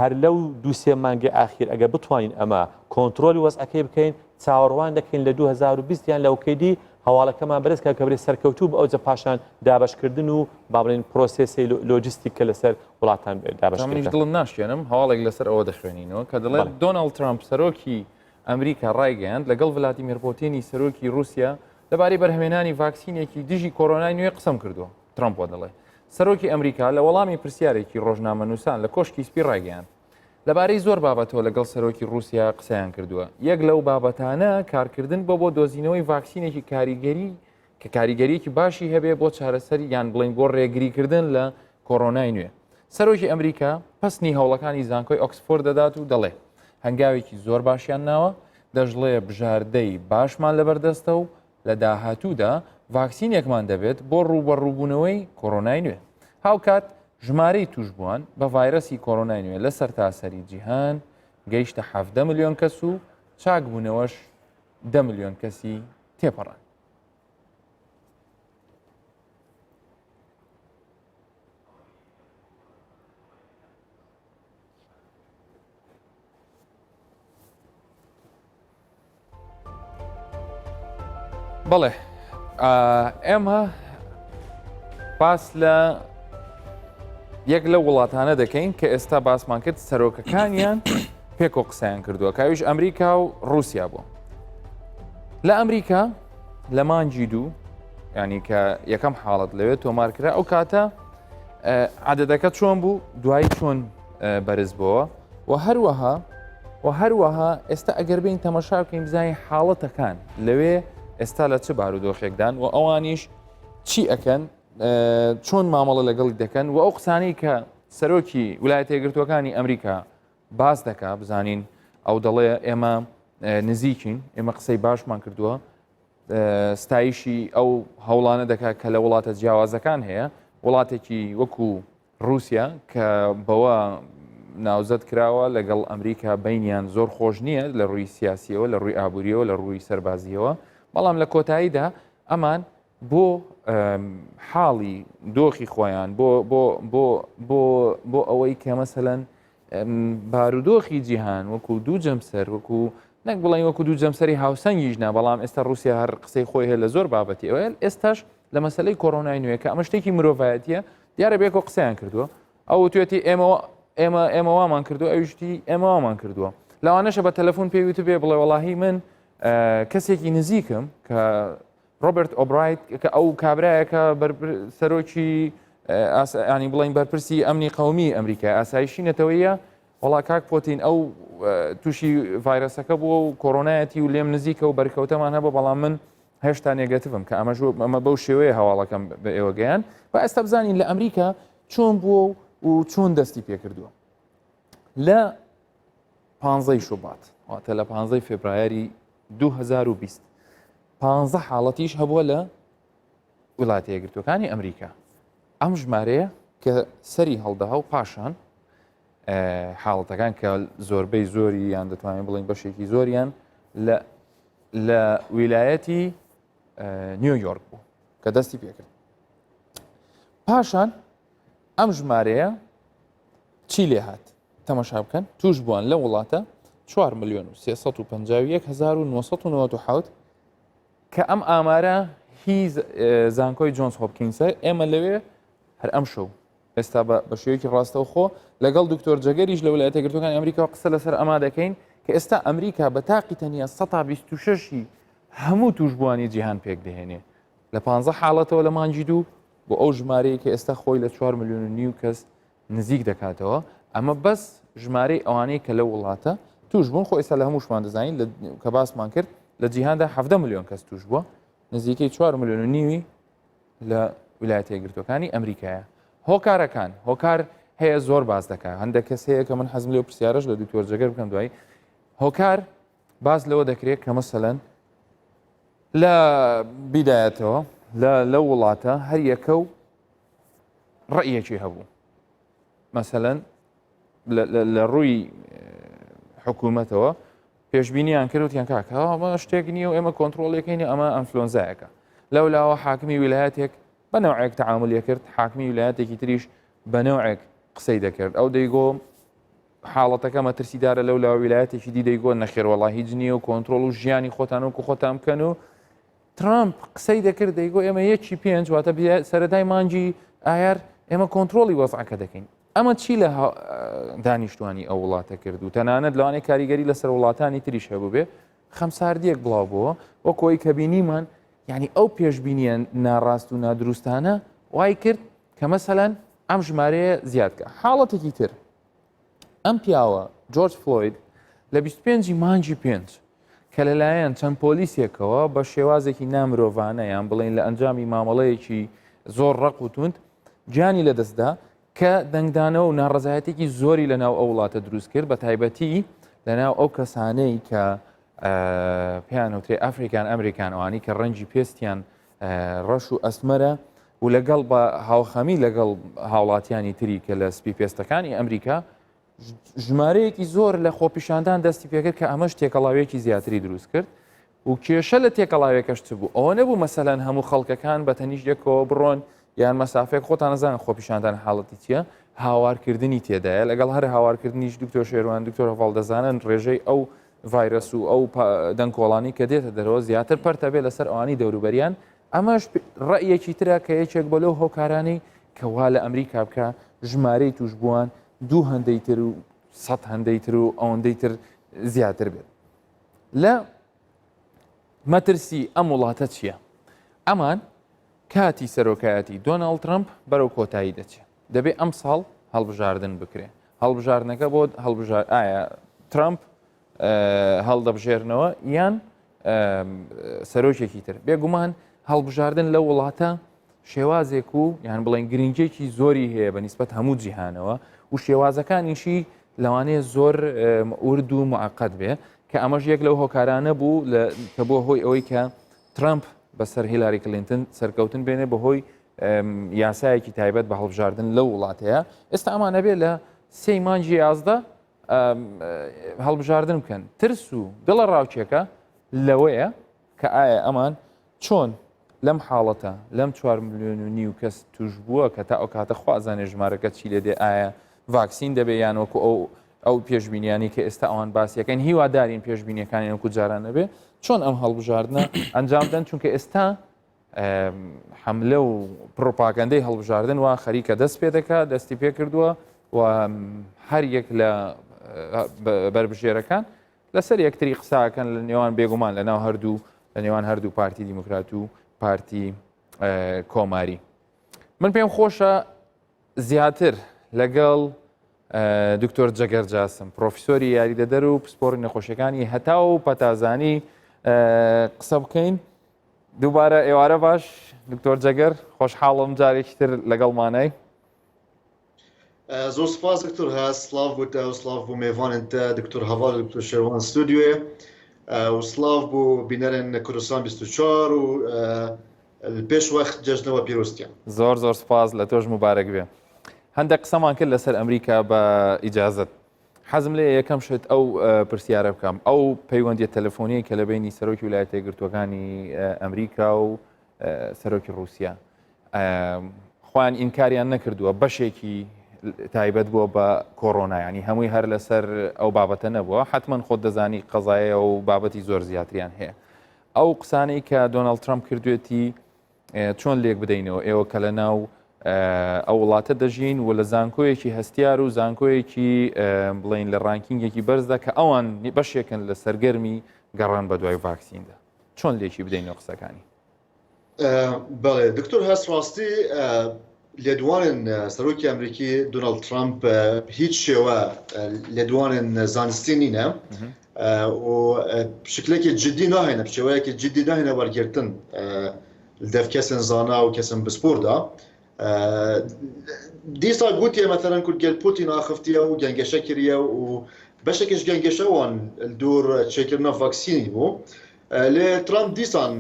هەر لەو دوو سێ مانگی ئاخیر ئەگەر بتوانین ئەمە کۆنترۆلی وەزعەکەی بکەین چاوەڕوان دەکەین لە 2020 یان لەوکەی دی هەواڵەکەمان بەرز کە کە برێ سەرکەوتوو بە ئەوجە پاشان دابەشکردن و با بڵێین پرۆسێسی لۆجستیک کە لەسەر وڵاتان دابەش منیش دڵم ناشکێنم هەواڵێک لەسەر ئەوە دەخوێنینەوە کە دەڵێت دۆناڵد ترامپ سەرۆکی ئەمریکا ڕایگەیاند لەگەڵ ڤلادیمیر پۆتینی سەرۆکی رووسیا لەبارەی بەرهەمێنانی ڤاکسینێکی دژی کۆرۆنای نوێ قسەم کردووە. ترەمپ وا دەڵێ. سەرۆکی ئەمریکا لە وەڵامی پرسیارێکی ڕۆژنامەنووسان لە کۆشکی سپی ڕایگەیاند، لەبارەی زۆر بابەتەوە لەگەڵ سەرۆکی ڕووسیا قسەیان کردووە، یەک لەو بابەتانە کارکردن بۆ بۆ دۆزینەوەی ڤاکسینێکی کاریگەری کە کاریگەریەکی باشی هەبێ بۆ چارەسەری یان بڵین بۆ ڕێگریکردن لە کۆرۆنای نوێ. سەرۆکی ئەمریکا پەسنی هەوڵەکانی زانکۆی ئۆکسفۆرد دەدات و دەڵێ هەنگاوێکی زۆر باشیان ناوە، دەشڵێ بژاردەی باشمان لەبەردەستە و لە داهاتوودا ڤاکسینێکمان دەبێت بۆ ڕووبەڕووبوونەوەی کۆرۆنای نوێ. هاوکات ژمارەی تووشبووان بە ڤایرەسی کۆرۆنای نوێ لە سەرتاسەری جیهان گەیشتە 17 ملیۆن کەس و چاکبوونەوەش 10 ملیۆن کەسی تێپەڕاند. بەڵێ ئێمە باس لە یەک لەو وڵاتانە دەکەین کە ئێستا باسمان کرد سەرۆکەکانیان پێکۆ قسەیان کردووە کاویش ئەمریکا و رووسیا بوو لە ئەمریکا لە مانگی دوو ینی کە یەکەم حاڵەت لەوێ تۆمار کرا ئەو کاتە عادەتەکە چۆن بوو دوایی چۆن بەرز بۆوە و هەروەها و هەروەها ئێستا ئەگەر بین تەمەشا بکەین بزانین حاڵەتەکان لەوێ ئێستا لە چ بارودۆخێکدان و ئەوانیش چی ئەکەن چۆن مامەڵە لەگەڵی دەکەن و ئەو قسانەی کە سەرۆکی ولایەتە یەکگرتووەکانی ئەمریکا باس دەکا بزانین ئەو دەڵێ ئێمە نزیکین ئێمە قسەی باشمان کردووە ستایشی ئەو هەوڵانە دەکات کە لە وڵاتە جیاوازەکان هەیە وڵاتێکی وەکو ڕووسیا کە بەوە ناوزەد کراوە لەگەڵ ئەمریکا بینیان زۆر خۆش نییە لە ڕووی سیاسیەوە لە ڕووی ئابووریەوە لە ڕووی سەربازیەوە بەڵام لە کۆتاییدا ئەمان بۆ حاڵی دۆخی خۆیان بۆ بۆ بۆ بۆ بۆ ئەوەی کە مەسەەن بارودۆخی جیهان وەکو دوو جەمسەر وەکو نەک بڵێن وەکو دوو جەمسەری هاوسەنگیش نا بەڵام ئێستا رووسیا هەر قسەی خۆی هەیە لە زۆر بابەتی ئەوە ئێستاش لە مەسلەی کۆرۆنای نوێ کە ئەمە شتێکی مرۆڤایەتیە دیارە بێکۆ قسەیان کردووە ئەو توێتی ئێمە ئێمە ئێمە وامان کردو ئەویشتی ئێمە وامان کردووە لەوانەشە بە تەلەفۆن پێی وتبێ بڵێ وەڵاهی من کەسێکی نزیکم کە ڕۆبەرت ئۆبرایت کە ئەو کابرایەکە سەرۆکی ینی بڵین بەرپرسی ئەمنی قومی ئەمریکا ئاسایشی نەتەوەیە وەڵا کاک پۆتین ئەو تووشی ڤایرەسەکە بووە و کۆرۆنایەتی و لێم نزیکە و بەرکەوتەمان هەبوو بەڵام من هێشتا negative م کە ئەمەش ئەمە بەو شێوەیە هەواڵەکەم بە ئێوە گەیان با ئێستا بزانین لە ئەمریکا چۆن بووە و چۆن دەستی پێکردووە لە پانزەی شوبات واتە لە پانزەی فێبرایەری 2020 پانزە حاڵەتیش هەبووە لە وڵاتە یەکگرتووەکانی ئەمریکا ئەم ژمارەیە کە سەری هەڵدا و پاشان حاڵەتەکان کە زۆربەی زۆری یان دەتوانین بڵین بەشێکی زۆریان لە لە ویلایەتی نیویۆرک بوو کە دەستی پێکرد پاشان ئەم ژمارەیە چی لێ هات تەمەشا بکەن توش بووان لە وڵاتە 4 میلیۆن و 351 کە ئەم ئامارە هی زانکۆی جۆنس هۆپکینسە ئێمە لەوێ هەر ئەم شەو ئێستا بە شێوەیەکی ڕاستەوخۆ لەگەڵ دکتۆر جەگەریش لە ویلایەتە یەکگرتووەکانی ئەمریکا قسە لەسەر ئەما دەکەین کە ئێستا ئەمریکا بە تاقی تەنیا 126 هەموو توشبووانی جیهان پێک دەهێنێ لە 15 حاڵەتەوە لە مانگی دوو بۆ ئەو ژمارەیە کە ئێستا خۆی لە 4 میلیۆن و نیو کەس نزیک دەکاتەوە ئەمە بەس ژمارەی ئەوانەی کە لە وڵاتە توش بوون خۆ ئێستا لە هەمووشمان دەزانین کە باسمان کرد لە جیهاندا 17 میلیۆن کەس توش بووە نزیکەی 4 میلیۆن و نیوی لە ویلایەتە یەکگرتووەکانی ئەمریکایە. هۆکارەکان، هۆکار هەیە زۆر باس دەکا، هەندێک کەس هەیە کە من حەزم لێو پرسیارەش لە دکتۆر جەگەر بکەم دوایی هۆکار باس لەوە دەکرێت کە مەسەلەن لە بیدایەتەوە لە لەو وڵاتە هەر یەکە و ڕەئیەکی هەبوو مەسەلەن لە ڕووی حکوومەتەوە پێشبینیان کرد وتیان کاکە ئەمە شتێک نییە و ئێمە کۆنترۆڵیەکەین ئەمە ئەنفلۆنزایەکە لەولاوە حاکمی ویلایەتێک بە نەوعێک تەعاملی کرد حاکمی ویلایەتێکی تریش بە نەوعێک قسەی دەکرد ئەو دەیگۆ حاڵەتەکە مەترسیدارە لەو لاوە ویلایەتێکی دی دەیگۆ نەخێر وەڵا هیچ نییە و کۆنترۆڵ و ژیانی خۆتان وەکو خۆتان بکەن و ترامپ قسەی دەکرد دەیگۆ ئێمە یەکی پێنج واتە سەرەتای مانگی ئایار ئێمە کۆنترۆڵی وەزعەکە دەکەین ئەمە چی لە دانیشتوانی ئەو وڵاتە کرد و تەنانەت لەوانەیە کاریگەری لەسەر وڵاتانی تریش هەبووبێ خەمساردیەک بڵاو بووە وەکۆی کە بینیمان یعنی ئەو پێشبینیە ناڕاست و نادروستانە وای کرد کە مەسەلەن ئەم ژمارەیە زیاد کە حاڵەتێکی تر ئەم پیاوە جۆرج فلۆید لە 25 مانگی پێنج کە لەلایەن چەند پۆلیسێکەوە بە شێوازێکی نامرۆڤانە یان بڵین لە ئەنجامی مامەڵەیەکی زۆر ڕق و توند گیانی لەدەستدا کە دەنگدانەوە و ناڕەزایەتێکی زۆری لەناو ئەو وڵاتە دروست کرد بە تایبەتی لەناو ئەو کەسانەی کە پێیان وترێ African American ئەوانی کە ڕەنگی پێستیان ڕەش و ئەسمەرە و لەگەڵ بە هاوخەمی لەگەڵ هاوڵاتیانی تری کە لە سپی پێستەکانی ئەمریکا ژمارەیەکی زۆر لە خۆپیشاندان دەستی پێکرد کە ئەمەش تێکەڵاویەکی زیاتری دروست کرد و کێشە لە تێکەڵاوێکەش چ بوو ئەوە نەبوو مەسەلەن هەموو خەڵکەکان بە تەنیشت یەکەوە بڕۆن یان مەسافێک خۆتان نەزانن خۆپیشاندان حاڵەتی چییە هاوارکردنی تێدایە لەگەڵ هەر هاوارکردنیش دکتۆر شێروان دکتۆر هەڤاڵ دەزانن ڕێژەی ئەو ڤایرەس و ئەو دەنکۆڵانی کە دێتە دەرەوە زیاتر پەرتە بێ لەسەر ئەوانی دەوروبەریان ئەمەش ڕەئیەکی ترە کە یەکێک بۆ لەو هۆکارانەی کە وا لە ئەمریکا بکە ژمارەی توشبووان دوو هەندەی تر و سە هەندەی تر و ئەوەندەی تر زیاتر بێت لە مەترسی ئەم وڵاتە چییە؟ ئەمان کاتی سەرۆکایەتی دۆناڵد ترەمپ بەرەو کۆتایی دەچێت دەبێ ئەم ساڵ هەڵبژاردن بکرێ هەڵبژاردنەکە بۆ هەڵبژار ئایا ترەمپ هەڵدەبژێرنەوە یان سەرۆکێکی تر بێگومان هەڵبژاردن لە وڵاتە شێوازێک و یان بڵێن گرنگێکی زۆری هەیە بە نیسبەت هەموو جیهانەوە و شێوازەکانیشی لەوانەیە زۆر ورد و معقد بێ کە ئەمەش یەک لەو هۆکارانە بوو کە بۆ هۆی ئەوەی کە ترامپ بەسەر هیلاری کلینتن سەرکەوتن بێنێ بەهۆی یاسایەکی تایبەت بە هەڵبژاردن لەو وڵاتەیە ئێستا ئەمانە بێ لە سێی مانگی 11 هەڵبژاردن بکەن ترس و دڵە ڕاوکێکە لەوەیە کە ئایا ئەمان چۆن لەم حاڵەتە لەم 4 میلیۆن و نیو کەس توش بووە کە تا ئەو کاتە خوازانێ ژمارەکە چی لێ دێ ئایا ڤاکسین دەبێ یان وەکو ئەو ئەو پێشبینیانی کە ئێستا ئەوان باسیەکەن هیوادارین پێشبینیەکانی وەکو جاران نەبێ چۆن ئەم هەڵبژاردنە ئەنجام دەن چونکە ئێستا حملە و پڕۆپاگەندەی هەڵبژاردن وا خەریکە دەست پێ دەکات دەستی پێ کردووە و هەر یەک لە بەربژێرەکان لەسەر یەکتری قساکەن لە نێوان بێگومان لە ناو هەردوو لە نێوان هەردوو پارتی دیموکرات و پارتی کۆماری من پێم خۆشە زیاتر لەگەڵ دکتۆر جەگەر جاسم پرۆفیسۆری یاریدەدەر و پسپۆڕی نەخۆشیەکانی هەتا و پەتازانی قسە بکەین دووبارە ئێوارە باش دکتۆر جەگەر خۆشحاڵم جارێکی تر لەگەڵمانای زۆر سپاس دکتۆر هەست سلااو بۆ تە و سلااو بۆ مێوانن تە دکتۆر هەواڵ دکتۆر شێوان ستودیوێ و سلااو بۆ بینەرن کوردستان 24 و پێش وەخت جەژنەوە پیرۆزتیان. زۆر زۆر سپاس لە تۆش موبارەک بێ. هەندێک قسەمان کرد لەسەر ئەمریکا بە ئیجازەت. حەزم لێ یەکەم شت ئەو پرسیارە بکەم ئەو پەیوەندیە تەلەفۆنیە کە لە بینی سەرۆکی ویلایەتە یەکگرتووەکانی ئەمریکا و سەرۆکی رووسیا خۆیان ئینکاریان نەکردووە بەشێکی تایبەت بووە بە کۆرۆنا ینی هەمووی هەر لەسەر ئەو بابەتە نەبووە حتمما خۆت دەزانی قەزایە و بابەتی زۆر زیاتریان هەیە ئەو قسانەی کە دۆناڵد ترەمپ کردوێتی چۆن لێک بدەینەوە ئێوە کە لە ناو ئەو وڵاتە دەژین و لە زانکۆیەکی هەستیار و زانکۆیەکی بڵین لە ranking ێکی بەرزدا کە ئەوان بەشێکن لە سەرگەرمی گەڕان بە دوای ڤاکسیندا چۆن لێکی بدەینەوە قسەکانی؟ بەڵێ دکتۆر هەست ڕاستی لێدوانن سەرۆکی ئەمریکی دۆناڵد ترامپ هیچ شێوە لێدوانن زانستی نینە و شکلێکی جدی ناهێنە شێوەیەکی جدی ناهێنە وەرگرتن دەف کەسن زانا و کەسن بسپۆردا دیسا گوتیە مەثەلەن کورد گەل پوتین ئاخفتیە و گەنگەشە کریە و بەشێکش گەنگەشە وان دوور چێکردنە ڤاکسینی بوو لێ ترامپ دیسان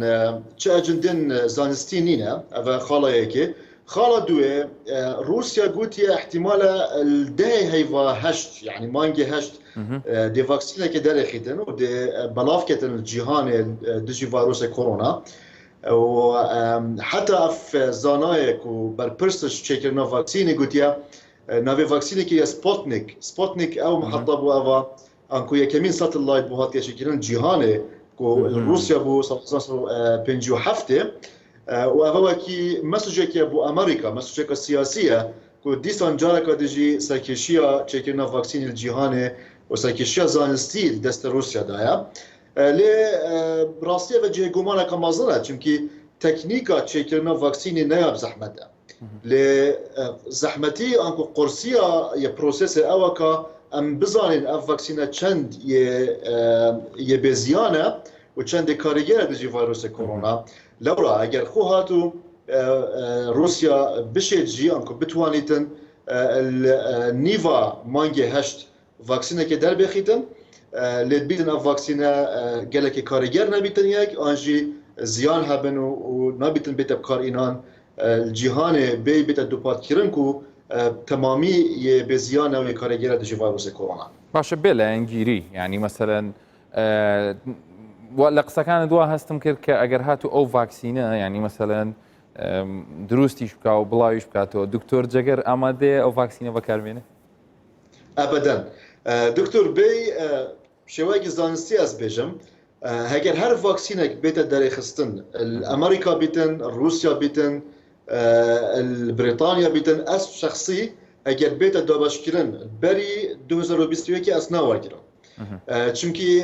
چ ئەجندێن زانستی نینە، ئەڤە خاڵە یەکێ. خاڵە دوێ، ڕووسیا گوتیە ئیحتیمالە دەهێ هەیڤا هەشت یعنی مانگێ هەشت دێ ڤاکسینێکێ دەرێخیتن و دێ بەڵاف کێتن جیهانێ دژی ڤایرۆسێ کۆرۆنا و حتا ئەف زانایەک و بەرپرسش چێکردنا ڤاکسینی گوتیە ناوێ ڤاکسینێکی یە سپۆتنیک سپۆتنیک ئەو محەتە بوو ئەڤە ئانکۆ یەکەمین سەتڵایت بۆ هاتیە جیهانێ کو ڕووسیا بوو ساڵ 1957 و ئەڤە وەکی مەسجێکە بۆ ئەمریکا مەسجێکە سیاسیە کو دیسان جارەکە دژی سەرکێشیە چێکردنا ڤاکسینی جیهانێ و سەرکێشیە زانستی دەست ڕووسیادایە لێ ڕاستیە بە جێ گومانەکە مەزنە چونکی تەکنیکا چێکردنا ڤاکسینی نەیاب زەحمەتە لێ زەحمەتی ئانکو قورسیە یە پرۆسێسێ ئەوە کە ئەم بزانین ئەف ڤاکسینە چەند یە بێزیانە و چەندێ کاریگەرە دژی ڤایرۆسێ کۆرۆنا لەورا ئەگەر خۆ هاتوو رووسیا بشێت ژی ئانکو بتوانیتن نیڤا مانگێ هەشت ڤاکسینێکێ دەربێخیتن لێت بیتن ئەف ڤاکسینە گەلەکێ کاریگەر نەبیتن یەک ئانژی زیان هەبن و نابیتن بێتە بکارئینان جیهانێ بێی بێتە دووپات کردن کو تەمامی یێ بێ زیانە و یێ کاریگەرە دژی ڤایرۆسێ کۆرۆنا. باشە بێ لایەنگیری یانی مەسەلەن لە قسەکانت وا هەستم کرد کە ئەگەر هاتوو ئەو ڤاکسینە یانی مەسەلەن دروستیش بکا و بڵاویش بکاتەوە دکتۆر جەگەر ئامادەیە ئەو ڤاکسینە بەکاربێنێ؟ ئەبەدەن دکتۆر بێی. شێوەیەکی زانستی ئەز بێژم هەگەر هەر ڤاکسینێک بێتە دەرێخستن ئەمریکا بیتن رووسیا بیتن بریتانیا بیتن ئەس شخصی ئەگەر بێتە دابەشکردن بەری 2021 ئەس ناوەگرم چونکی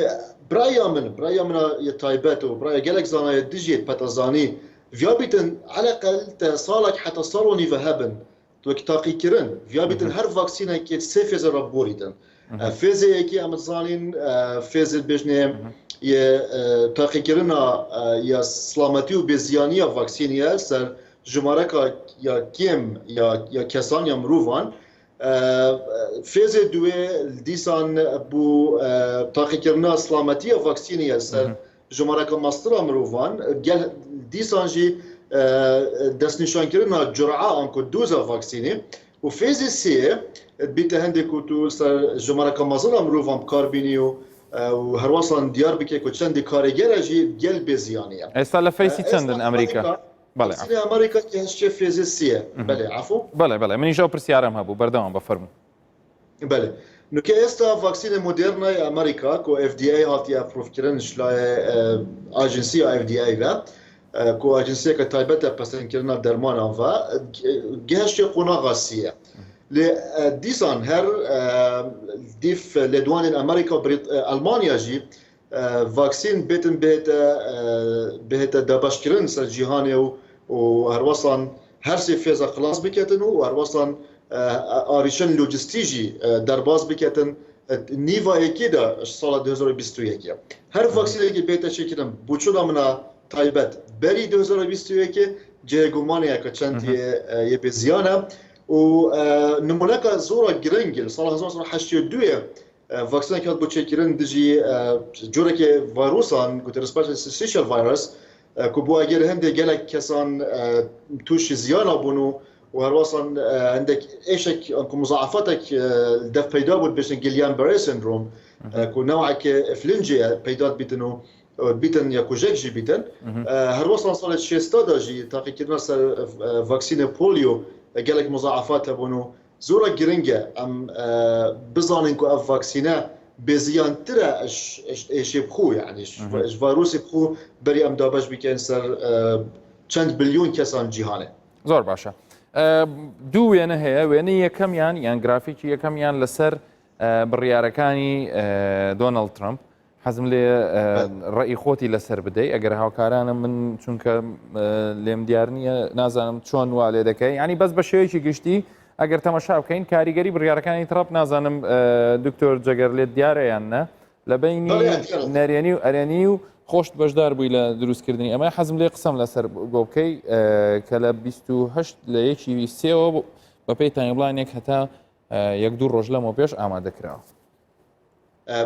برایا من برایا منە یە تایبەت و برایا gelek زانایە دژیت پەتەزانی ڤیا بیتن عەلەقەل تە ساڵێک حتا ساڵ و نیڤە هەبن وەک تاقیکردن ڤیا بیتن هەر ڤاکسینێک سێ فێزە را بۆریتن فێزەیەکی ئەمە زانین فێزت بێژنێ تاقیکردنا یا سلامەتی و بێزیانیە ڤاکسینیە سەر ژمارەکە یا کێم یا کەسان یا مرۆڤان فێزێ دوێ دیسان بوو تاقیکردنا سلامەتیە ڤاکسینیە سەر ژمارەکە مەسترا مرۆڤان گەل دیسان ژی دەستنیشانکردنا جرعە ئانکۆ دۆزا ڤاکسینێ و فێزێ سێ بیتە هەندێک و تو سەر ژمارەکە مەزنا مرۆڤان بکاربینی و و هەروەسان دیار بکێ کو چەندی کارێگەرە ژی گەل بێ زیانیە. ئێستا لە فەیسی چەندن ئەمریکا؟ بەڵێ عەفو. ئەمریکا گەهشتێ فێزێ سیە بەلێ عەفو. بەڵێ بەڵێ منیش ئەو پرسیارەم هەبوو بەردەوام بە فەرموو. بەلێ نوکە ئێستا ڤاکسینێ مۆدێرنای ئەمریکا کو FDA هاتیە approve کردن لایە ئاجنسیا FDA ڤە کو ئاجنسیەکە تایبەتە پەسەندکردنا دەرمانان ڤە گەهشتێ قۆناغا سیە لێ دیسان هەر دیف لێدوانên ئەمریکا و ئەلمانیا ژی ڤاکسین بێتن بهێتە بهێتە دابەشکردن سەر جیهانێ و و هەروەسان هەرسێ فێزە خلاص بکەتن و هەروەسان ئاریشن لۆجستی ژی دەرباز بکەتن نیڤا یەکێ دا ساڵە 2021 هەر ڤاکسینێکی بێتە چێکردن بۆچونا منە تایبەت بەری 2021 جێ گومانەیە کە چەند یە بێ زیانە و نمونەکە زۆرە گرنگ لە ساڵ 1982 ڤاکسینێک هات بۆ چێکردن دژی جۆرێکی ڤایرۆسان گوتە respiratory syncytial virus کو بۆ ئەگەر هەندێک گەلک کەسان تووشی زیانە بوون و و هەروەسان هەندێک ئێشێک ئەنکو مزاعفاتێک دەف پەیدا بوو بێژن Guillain-Barré syndrome کو نەوعێک ئفلنجێ پەیدات بیتن و بیتن یا کوژێک ژی بیتن هەروەسان ساڵێ شێستادا ژی تاقیکردنە سەر ڤاکسینە پۆلیۆ gelek مزاعفات هەبوون و زۆرە گرنگە ئەم بزانین کو ئەف ڤاکسینە بێزیانترە ئێشێ بخو یعنی ڤایرۆسی بخو بەری ئەم دابەش بکەین سەر چەند بلیۆن کەسان جیهانێ. زۆر باشە دوو وێنە هەیە وێنەی یەکەمیان یان گرافیکی یەکەمیان لەسەر بڕیارەکانی دۆناڵد ترامپ حەزم لێ ڕێی خۆتی لەسەر بدەی ئەگەر هاوکارانە من چونکە لێم دیار نییە نازانم چۆن وا لێ دەکەی ینی بەس بە شێوەیەکی گشتی ئەگەر تەمەشا بکەین کاریگەری بڕیارەکانی ترەپ نازانم دکتۆر جەگەر لێت دیارە یان نە لە بینی نەرێنی و ئەرێنی و خۆشت بەشدار بووی لە دروستکردنی ئەمە حەزم لێ قسەم لەسەر بۆ بکەی کە لە 28 لە یەکی سێوە بەپێی timeline ێک هەتا یەک دوو ڕۆژ لەمەوە پێش ئامادە کراوە.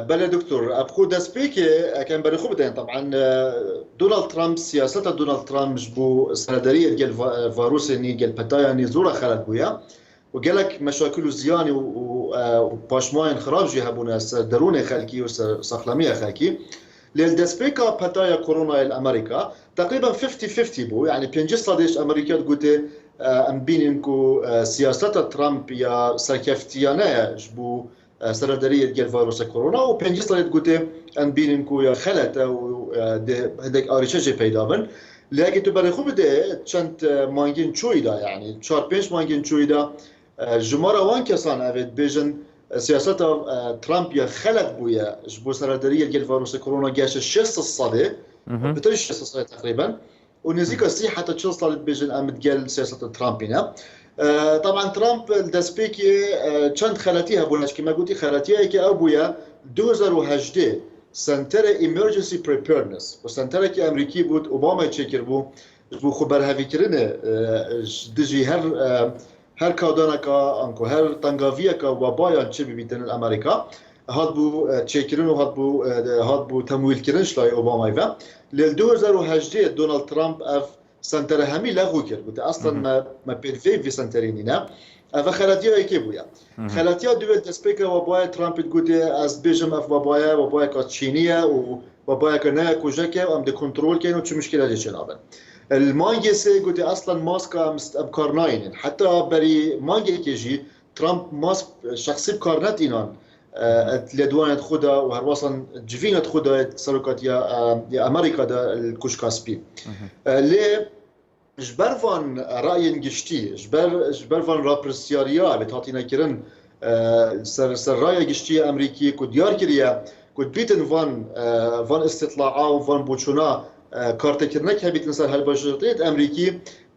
بەلێ دکتۆر ئەبخو دەستپێکێ ئەکەم بەری خو بدەین تەبعەن دۆناڵد ترەمپ سیاسەتە دۆناڵد ترەمپ ji bo سەردەریە گەل ڤایرۆسێ نی گەل پەتایە نی زۆرە خەلەت بوویە و gelek meşakil û ziyanî û paşmayên xirab jî hebûne ser derûnê xelkî û ser saxlemiya xelkî. Lê li destpêka petaya koronayê li Amerîka teqrîben fifty fifty bû yanî 50 sedê ji Amerîka digotê em bînin ku siyaseta Trump ya serkeftiyane ye ji bo Serederiyê digel vayrosa korona û 50 salê digotê em bînin ku ya xelet e û dê hindek arîşe jê peyda bin. Lê egê tu berê xwe bidê çend mangên çûyî de yanî çar pênc mangên çûyî de jimara wan kesan ev ê dibêjin siyaseta Trump ya xelet bûye ji bo serederiyê digel vayrosa korona geşe 60 salê bitir 60 salê teqrîben û nêzîka 30 heta 40 salê dibêjin em digel siyaseta Trumpî ne. Taban Trump li destpêkê çend xeletî hebûne çikî me gotî xeletiyekê ew bûye 2018 Senterê Emergency Preparedness û senterekî Amerîkî bû Obamayê çêkiribû ji bo xwe berhevîkirinê ji dijî her her kadaneka anku her tengaviyeka webayan çi bibîtin li Amerîka hatbû çêkirin û hatbû hatbû temwîlkirin ji layê Obamayê ve. Lê li 2018 Donald Trump ev sentere hemî lexû kir. Gote eslen me me pêdivê vê senterê nîne. Ev xeletiya yekê bûye. Xeletiya duwê destpêka webayê Trumpê digotê ez dibêjim ev webaye webayeka Çînî ye û webayeka neye kujek e û em dê kontrol kein û çi muşkile jê çênabin. Li mangê sê gotê eslen maska em em kar nayînin. Heta berî mangekê jî Trump mask şexsî bi kar netînan. لێدوانێت خودا و هەروەسان جڤینت خودا سەرۆکاتیا یا ئەمریکا دا کوشکا سپی لێ ji ber van rayên giştî ji ber ji ber van rapirsiyariya li hatînekirin ser ser raya giştî ya Amerîkî ku diyar kiriye ku dibîtin van van îstitlaa û van boçûna kartêkirinek hebîtin ser hilbijartinên Amerîkî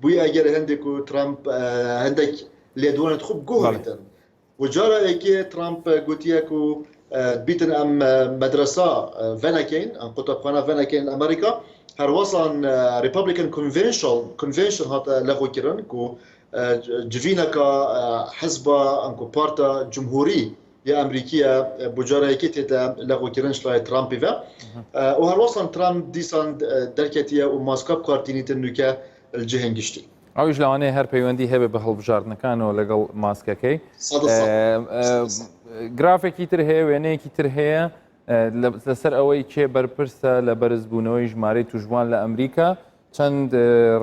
bûye eger hindek ku Trump hindek lêdwanên xwe biguherîtin. Û cara yekê Trump gotiye ku bîtin em medresa venekeyn, em qutabxane venekeyn li Amerîka. Her wesan Republican Convention Convention hate lexwekirin ku civîneka hizba anku parta cumhurî ya Amerîkî ye bo cara yekê tête lexwekirin ji layê Trumpî ve. Û her wesan Trump dîsan derketiye û maska bi kar tînîtin nûke li cihên giştî. ئەویش لەوانەیە هەر پەیوەندی هەبێ بە هەڵبژاردنەکانەوە لەگەڵ ماسکەکەی. گرافێکی تر هەیە وێنەیەکی تر هەیە لەسەر ئەوەی کێ بەرپرسە لە بەرزبوونەوەی ژمارەی توشبووان لە ئەمریکا چەند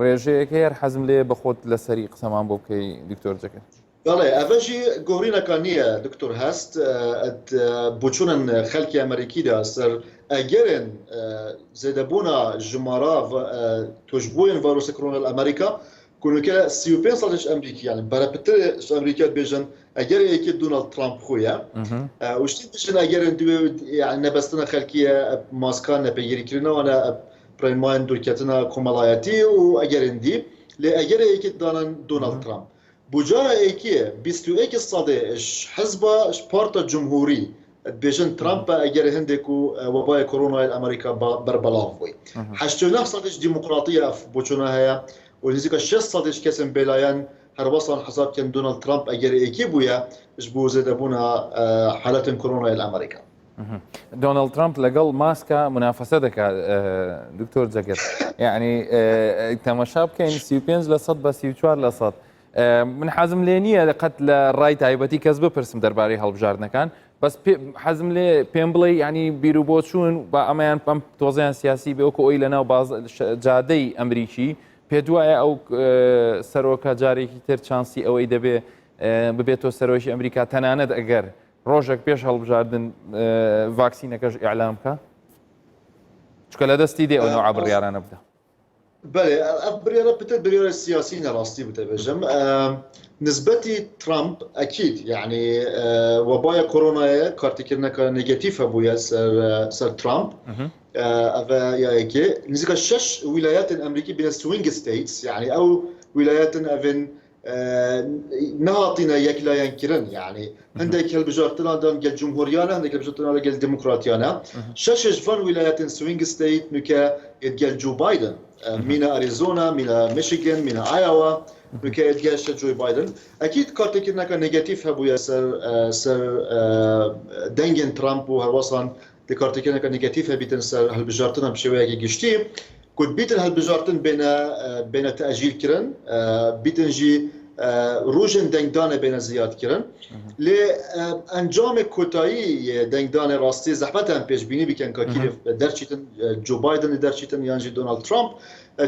ڕێژەیەک هەیە حەزم لێ بەخۆت لەسەری قسەمان بۆ بکەی دکتۆر جەکە. بەڵێ ئەڤە ژی گۆڕینەکە نییە دکتۆر هەست ئەد بۆچوونن خەلکی ئەمریکیدا سەر ئەگەرێن زێدەبوونا ژمارە توشبووێن ڤایرۆسی کۆرۆنا لە ئەمریکا کونوکە 35 ساڵش ئەمریکی یعنی بەرە پتر ئەمریکا بێژن ئەگەر یەکی دونالد ترامپ خویە وشتی بژن ئەگەرن دوێ یعنی نەبەستنە خەلکیە ماسکان نەپێگیریکردنەوەە پرێنمایان دوورکەتنە کۆمەڵایەتی و ئەگەرن دی لێ ئەگەر یەکی دانن دونالد ترامپ بو جارە ئێکێ 21 سەدێ ژ حزبا ژ پارتا جمهوری دبێژن ترامپە ئەگەر هندێک و وەبای کۆرۆنای ئەمریکا بەربەڵاو بووی 89 سەدێش دیموکراتیە ئەف بۆچوونە هەیە و نزیکە 6 سەدێش کەسن بێلایەن هەروەسان حساب کەن دۆناڵد ترامپ ئەگەر ئێکێ بوویە ژ بۆ زێدەبوونە حالەتن کۆرۆنای ئەمریکا. دۆناڵد ترامپ لەگەڵ ماسکا منافەسە دەکات دکتۆر جەگەر یعنی تەمەشا بکەین 35 لە 100 بە 34 لە 100 من حەزم لێ نییە قەت لە ڕای تایبەتی کەس بپرسم دەربارەی هەڵبژاردنەکان بەس حەزم لێ پێم بڵێ ینی بیر و بۆچوون با ئەمەیان پەم تۆزیان سیاسی بێ وەکو ئەوی لەناو باز جادەی ئەمریکی پێ دوایە ئەو سەرۆکە جارێکی تر چانسی ئەوەی دەبێ ببێتەوە سەرۆکی ئەمریکا تەنانەت ئەگەر ڕۆژێک پێش هەڵبژاردن ڤاکسینەکەش ئیعلام بکە چکە لە دەستی دێ ئەو نوعە بڕیارانە بدە. بەێ ئەف بریارە پتر بریارە سیاسی نەڕاستی بتە بێژم نسبەتی ترامپ ئەکید یعنی وەبایە کۆرۆنایە کارتیکردنەکە نگەتیف هەبووە سەر سەر ترامپ ئەڤ یایەکێ نزیکە شش ویلایەتن ئەمریکی بینە swing states یعنی ئەو ویلایەتن ئەڤن نەهاتینە یەکلایەنکردن یعنی هەندێک هەلبژارتنادان گەل جمهوریانە هەندێک هەلبژارتنادە گەل دموکراتیانە شەشش ڤان ویلایەتن swing state نوکە گەل جۆ بایدن مینا ئەریزۆنا مینا میشیگن مینا ئایاوا نوکە گەشتە جۆی بایدن ئەکید کارتێکردنەکە نگەتیف هەبووە سەر سەر دەنگێن ترامپ و هەروەسان di kartêkirineke negatîf hebîtin ser hilbijartina bi şêweyekî giştî ku bîtin hilbijartin bêne bêne teecîl kirin bîtin jî rojên dengdanê bêne ziyad kirin lê encamê kotayî yê dengdanê rastî zehmet em pêşbînî bikin ka kî derçîtin Joe Biden derçîtin yan jî Donald Trump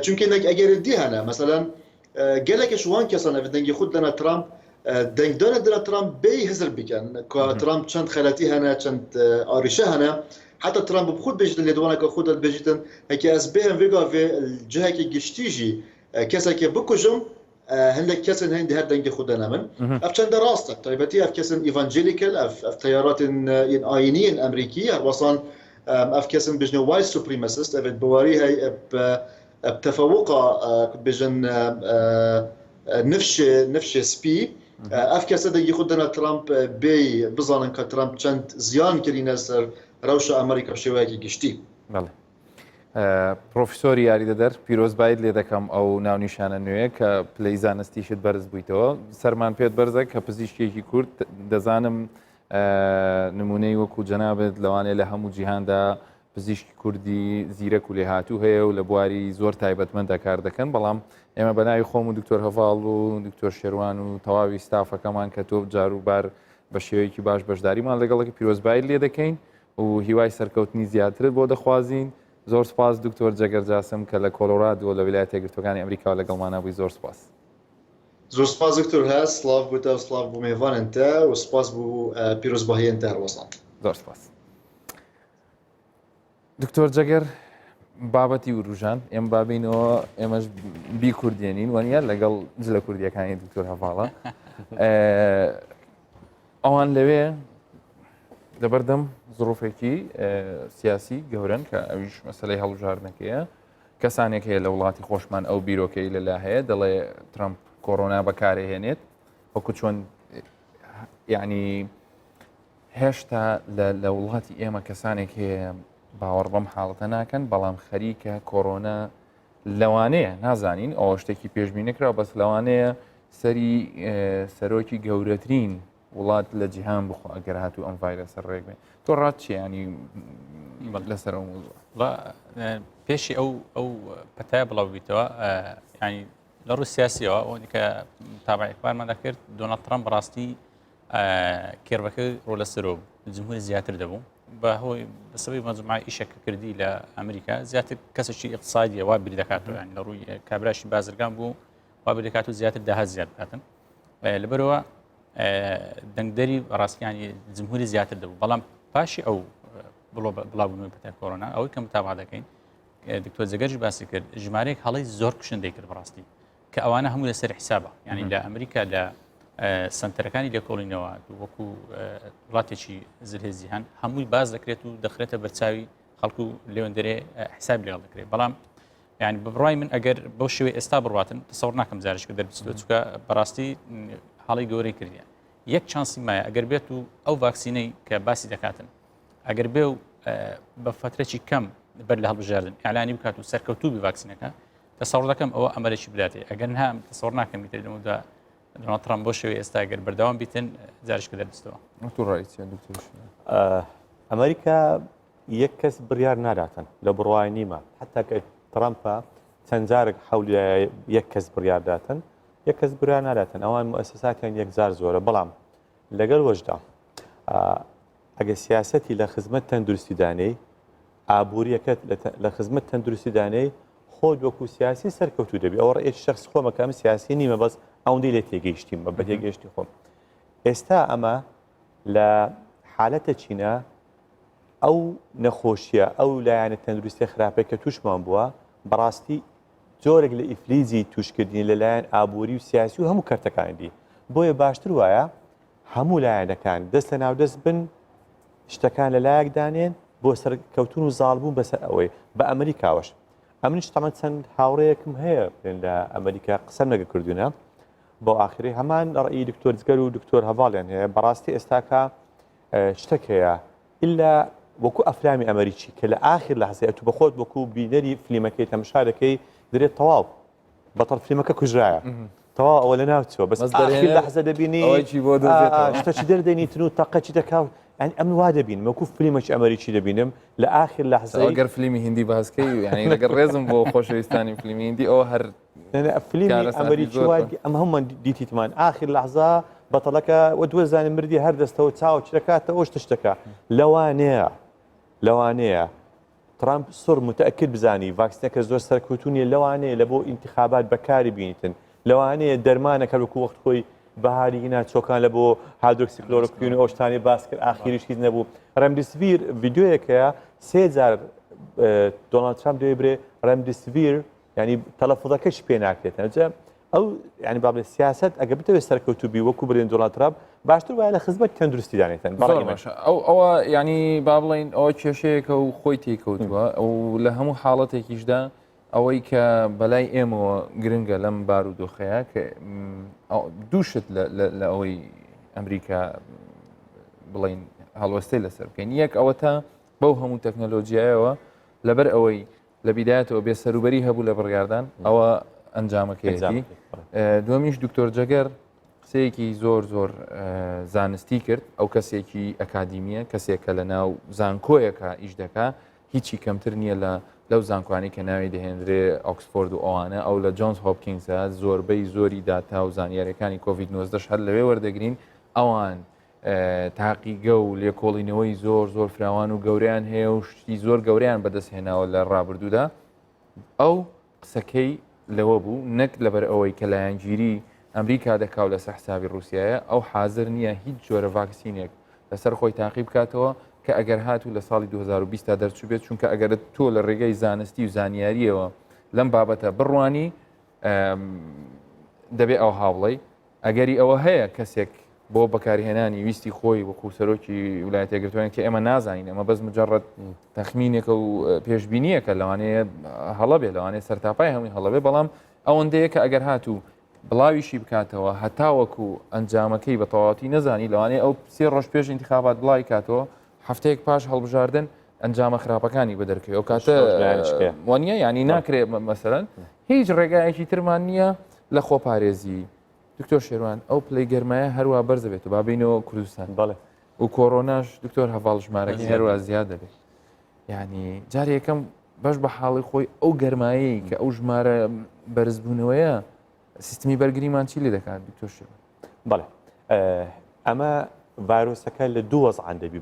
çunkî nek egerê dî hene meselen Gelekê ji wan kesan ev dengê xwe didene Trump, dengdanê didene Trump bêyî hizir bikin ka Trump çend xeletî hene, çend arîşe hene. Heta Trump bi xwe dibêjin lêdwaneke xwe de dibêjin heke ez bêhim vê gavê li cihekê giştî jî kesekê bikujim hindek kesên heyîn di her dengê xwe dene min. Ev çende rast e. Taybetî ev kesên evangelical, ev ev teyaratên yên ayînî yên Amerîkî her wesan ev kesên dibêjine white supremacist ev ê bawerî hey bi Bi tefewuqa ku dibêjin nifşê nifşê spî ev kese dengê xwe dane Trump bêyî bizanin ka Trump çend ziyan kirîne ser rewşa Amerîka bi şêweyekî giştî. بەڵێ. پرۆفیسۆری یاریدەدەر پیرۆزبایت لێ دەکەم ئەو ناونیشانە نوێیە کە پلەی زانستیشت بەرز بوویتەوە سەرمان پێت بەرزە کە پزیشکێکی کورد دەزانم نمونەی وەکو جەنابت لەوانەیە لە هەموو جیهاندا پزیشکی کوردی زیرەک و لێهاتوو هەیە و لە بواری زۆر تایبەتمەنددا کار دەکەن، بەڵام ئێمە بە ناوی خۆم و دکتۆر هەڤاڵ و دکتۆر شێروان و تەواوی ستافەکەمان کە تۆ جاروبار بە شێوەیەکی باش بەشداریمان لەگەڵەکە پیرۆزبایی لێ دەکەین و هیوای سەرکەوتنی زیاترت بۆ دەخوازین. زۆر سپاس دکتۆر جەگەر جاسم کە لە کۆلۆرادۆ لە ویلایەتە یەکگرتووەکانی ئەمریکاوە لەگەڵمانا بووی زۆر سپاس. زۆر سپاس دکتۆر هەست، سڵاڤ بۆ تە و سڵاڤ بۆ مێڤانێن تە و سپاس بۆ پیرۆزباهیێن تە هەروەسان. زۆر سپاس. دکتۆر جەگەر بابەتی وروژان ئێم بابینەوە ئێمەش بی کوردێنین وەنیە لەگەڵ جلە کوردیەکانی دکتۆر هەڤاڵە ئەوان لەوێ لەبەردەم زڕوفێکی سیاسی گەورن کە ئەویش مەسلەی هەڵبژاردنەکەیە کەسانێک هەیە لە وڵاتی خۆشمان ئەو بیرۆکەی لەلا هەیە دەڵێ ترامپ کۆرۆنا بەکارهێنێت وەکو چۆن یعنی هێشتا لە وڵاتی ئێمە کەسانێک هەیە باوەڕ بەم حاڵەتە ناکەن بەڵام خەریکە کۆرۆنا لەوانەیە نازانین ئەوە شتێکی پێشبینی نەکرا بەس لەوانەیە سەری سەرۆکی گەورەترین وڵات لە جیهان بخۆ ئەگەر هاتوو ئەم ڤایرەسە ڕێک بێ تۆ ڕات چیانی لەسەر ئەو موضوع پێشی ئەو ئەو پەتای بڵاو بیتەوە ینی لە ڕووی سیاسیەوە ئەوەی کە تابعی ئەخبارمان دەکرد دۆناڵد ترەمپ بەڕاستی کێرڤەکە ڕۆ لە سەرۆ جمهوری زیاتر دەبوو بە هۆی بەسەبەی مەجموعە ئیشەکە کردی لە ئەمریکا زیاتر کەسێکی ئیقتسادیە وا بیر دەکاتەوە یانی لە ڕووی کابراشی بازرگان بوو وا بیر دەکات و زیاتر داهات زیاد بکاتن لەبەرەوە دەنگدەری ڕاستیانی جمهوری زیاتر دەبوو بەڵام پاشی ئەو بڵاوبوونەوەی پەتای کۆرۆنا ئەوەی کە متابعە دەکەین دکتۆر جگەرش باسی کرد ژمارەیەک هەڵی زۆر کوشندەی کرد بەڕاستی کە ئەوانە هەموو لەسەر حسابە یعنی لە ئەمریکا لە سنتەرەکانی لێکۆڵینەوە وەکو وڵاتێکی زلهێزی هەن هەمووی باز دەکرێت و دەخرێتە بەرچاوی خەڵکو لێوەندرێ حساب لەگەڵ دەکرێت بەڵام یعنی بڕای من ئەگەر بەو شێوەی ئێستا بڕاتن تەسەور ناکەم جارشکە دەربچێت چکە بەڕاستی حاڵی گەورەی کردیان یەک چانسی مایە ئەگەر بێت و ئەو ڤاکسینەی کە باسی دەکاتن ئەگەر بێ و بە فترەی کەم بەر لە هەڵبژاردن ئەلانی بکات و سەرکەوتوو بی ڤاکسینەکە تەسەوڕ دەکەم ئەوە ئەمەرێکی بداتێ ئەگەر نا تەسەوڕ ناکەم ئیتر لەمەودا دۆناڵد ترەمپ بۆ شێوەی ئێستا گەر بەردەوام بیتن جارش کە دەربستەوە. تۆ ڕای چیە دکتۆر شیرین؟ ئەمریکا یەک کەس بڕیار ناداتن لە بڕوای نیمە حتا کە ترەمپە چەند جارێک حەولی یەک کەس بڕیار داتن یەک کەس بڕیار ناداتن ئەوان موسساتیان یەکجار زۆرە بەڵام لەگەڵ وەشدا ئەگە سیاسەتی لە خزمەت تەندروستی دانێی ئابووریەکەت لە خزمەت تەندروستی دانێی خۆت وەکو سیاسی سەرکەوتوو دەبی ئەوە ڕێکی شخص خۆمە کە ئەم سیاسی نیمە بەس ئەوەندەی لێ تێگەیشتیم بە تێگەیشتی خۆم ئێستا ئەمە لە حالەتە چینە ئەو نەخۆشیە ئەو لایەنە تەندروستی خراپەی کە تووشمان بووە بەڕاستی جۆرێک لە ئیفلیجی توشکردنی لەلایەن ئابووری و سیاسی و هەموو کەرتەکانی دی بۆیە باشتر وایە هەموو لایەنەکان دەست لە ناودەست بن شتەکان لە لایەک دانێن بۆ سەرکەوتون و زاڵبوون بەسەر ئەوەی بە ئەمریکاوەش ئەمنیش تەمەن چەند هاوڕێیەکم هەیە بڵێن لە ئەمریکا قسەم لەگە کردوونە بۆ ئاخری هەمان ڕئی دکتۆر جگەر و دکتۆر هەواڵیان هەیە بەڕاستی ئێستاکە شتێک هەیە ئللا وەکو ئەفلامی ئەمریکی کە لە ئاخر لە حسەیە تو بەخۆت وەکو بینەری فلیمەکەی تەمشا دەکەی درێت تەواو بەتەڵ فلیمەکە کوژرایە تەواو ئەوە لە ناو چوە بەس ئاخر لەحزە دەبینی شتەکی دەردێنی تن و تەقەکی دەکا یعنی ئەم وا دەبینم وەکو فلیمەکی ئەمریکی دەبینم لە ئاخر لەحزە گەر فلیمی هندی باسکەی یعنی لەگەر ڕێزم بۆ خۆشەویستانی فلیمی هندی ئەوە هەر فلیمی ئەمریکی وا ئەم هەمومان دیتیتمان ئاخر لەحزە بەتەڵەکە وە دووەزانانی مردی هەر دەستەوە چاو چرەکاتەوە شتەکە لەوانەیە لەوانەیە ترامپ سڕ متەئکد بزانی ڤاکسینەکە زۆر سەرکەوتوو نیە لەوانەیە لە بۆ ئینتخابات بەکاری بینیتن لەوانەیە دەرمانەکە وەکو وەخت خۆی بەهاری هینا چۆکان لە بۆ هایدرۆکسی کلۆرۆکوین و ئەو شتانەی باس کرد ئاخیریش هیچ نەبوو ڕێمدیسڤیر ڤیدیۆیەک هەیە سێ جار دۆناڵد ترامپ دەوێ برێ ڕێمدیسڤیر یعنی تەلەفوزەکەش پێ ناکرێت ئەجا ئەو یعنی با بڵێ سیاسەت ئەگە بتەوێت سەرکەوتوو بی وەکو برێن دۆناڵد ترامپ باشتر وایە لە خزمەت تەندروستی دانێتن زۆر باشە ئەو ئەوە ینی با بڵین ئەوە کێشەیەکە و خۆی تێکەوتووە ئەو لە هەموو حاڵەتێکیشدا ئەوەی کە بەلای ئێمەوە گرنگە لەم بارودۆخەیە کە دووشت لە ئەوەی ئەمریکا بڵین هەڵوەستەی لەسەر بکەین یەک ئەوە تا بەو هەموو تەکنەلۆجیایەوە لەبەر ئەوەی لە بیدایەتەوە بێ سەروبەری هەبوو لە بڕیاردان ئەوە ئەنجامەکەیەتی دومیش دکتۆر جەگەر قسەیەکی زۆر زۆر زانستی کرد ئەو کەسێکی ئەکادیمیە کەسێک کە لە ناو زانکۆیەکە ئیش دەکا هیچی کەمتر نییە لە لەو زانکۆانی کە ناوی دەهێنرێ ئۆکسفۆرد و ئەوانە ئەو لە جۆنز هۆپکینزە زۆربەی زۆری داتا و زانیاریەکانی کۆڤید 19 هەر لەوێ وەردەگرین ئەوان تاقیگە و لێکۆڵینەوەی زۆر زۆر فراوان و گەوریان هەیە و شتی زۆر گەوریان بەدەست هێناوە لە ڕابردوودا ئەو قسەکەی لەوە بوو نەک لەبەر ئەوەی کە لایەنگیری ئەمریکا دەکاو لەسەر حسابی رووسایە ئەو حاضر نییە هیچ جۆرە ڤاکسینێک لەسەر خۆی تاقی بکاتەوە کە ئەگەر هاتوو لە ساڵی 2020 تا دەرچوو بێت چونکە ئەگەر تۆ لە ڕێگەی زانستی و زانیاریەوە لەم بابەتە بڕوانی دەبێ ئەو هاوڵی ئەگەری ئەوە هەیە کەسێک بۆ بەکارهێنانی ویستی خۆی وەکو سەرۆکی ولایەتە یەکگرتووەکان کە ئێمە نازانین ئەمە بەس مجرد تەخمینێکە و پێشبینیەکە لەوانەیە هەڵە بێ لەوانەیە سەرتاپای هەمووی هەڵە بێ بەڵام ئەوەندەیە کە ئەگەر هاتوو بڵاویشی بکاتەوە هەتاوەکو ئەنجامەکەی بە تەواوەتی نەزانی لەوانەیە ئەو سێ ڕۆژ پێش انتخابات بڵاوی کاتەوە هەفتەیەک پاش هەڵبژاردن ئەنجامە خراپەکانی بەدەرکەوێ ئەو کاتە وانە ینی ناکرێ مەسەرەن هیچ ڕێگایەکی ترمان نییە لە خۆپارێزی دکتۆر شێروان ئەو پلەی گەرمایە هەروە بەرز دەبێت و بابینەوە کوردستان بەڵێ و کۆرۆناش دکتۆر هەواڵ ژمارەکەی هەروە زیاد دەبێت ینی جاری یەکەم بەش بە حاڵی خۆی ئەو گەرمایەی کە ئەو ژمارە بەرزبوونەوەیە سیستمی بەرگریمان چی لێ دەکات دکتۆر شێروان بەڵێ ئەمە ڤایرۆسەکە لە دوو وەزعان دەبی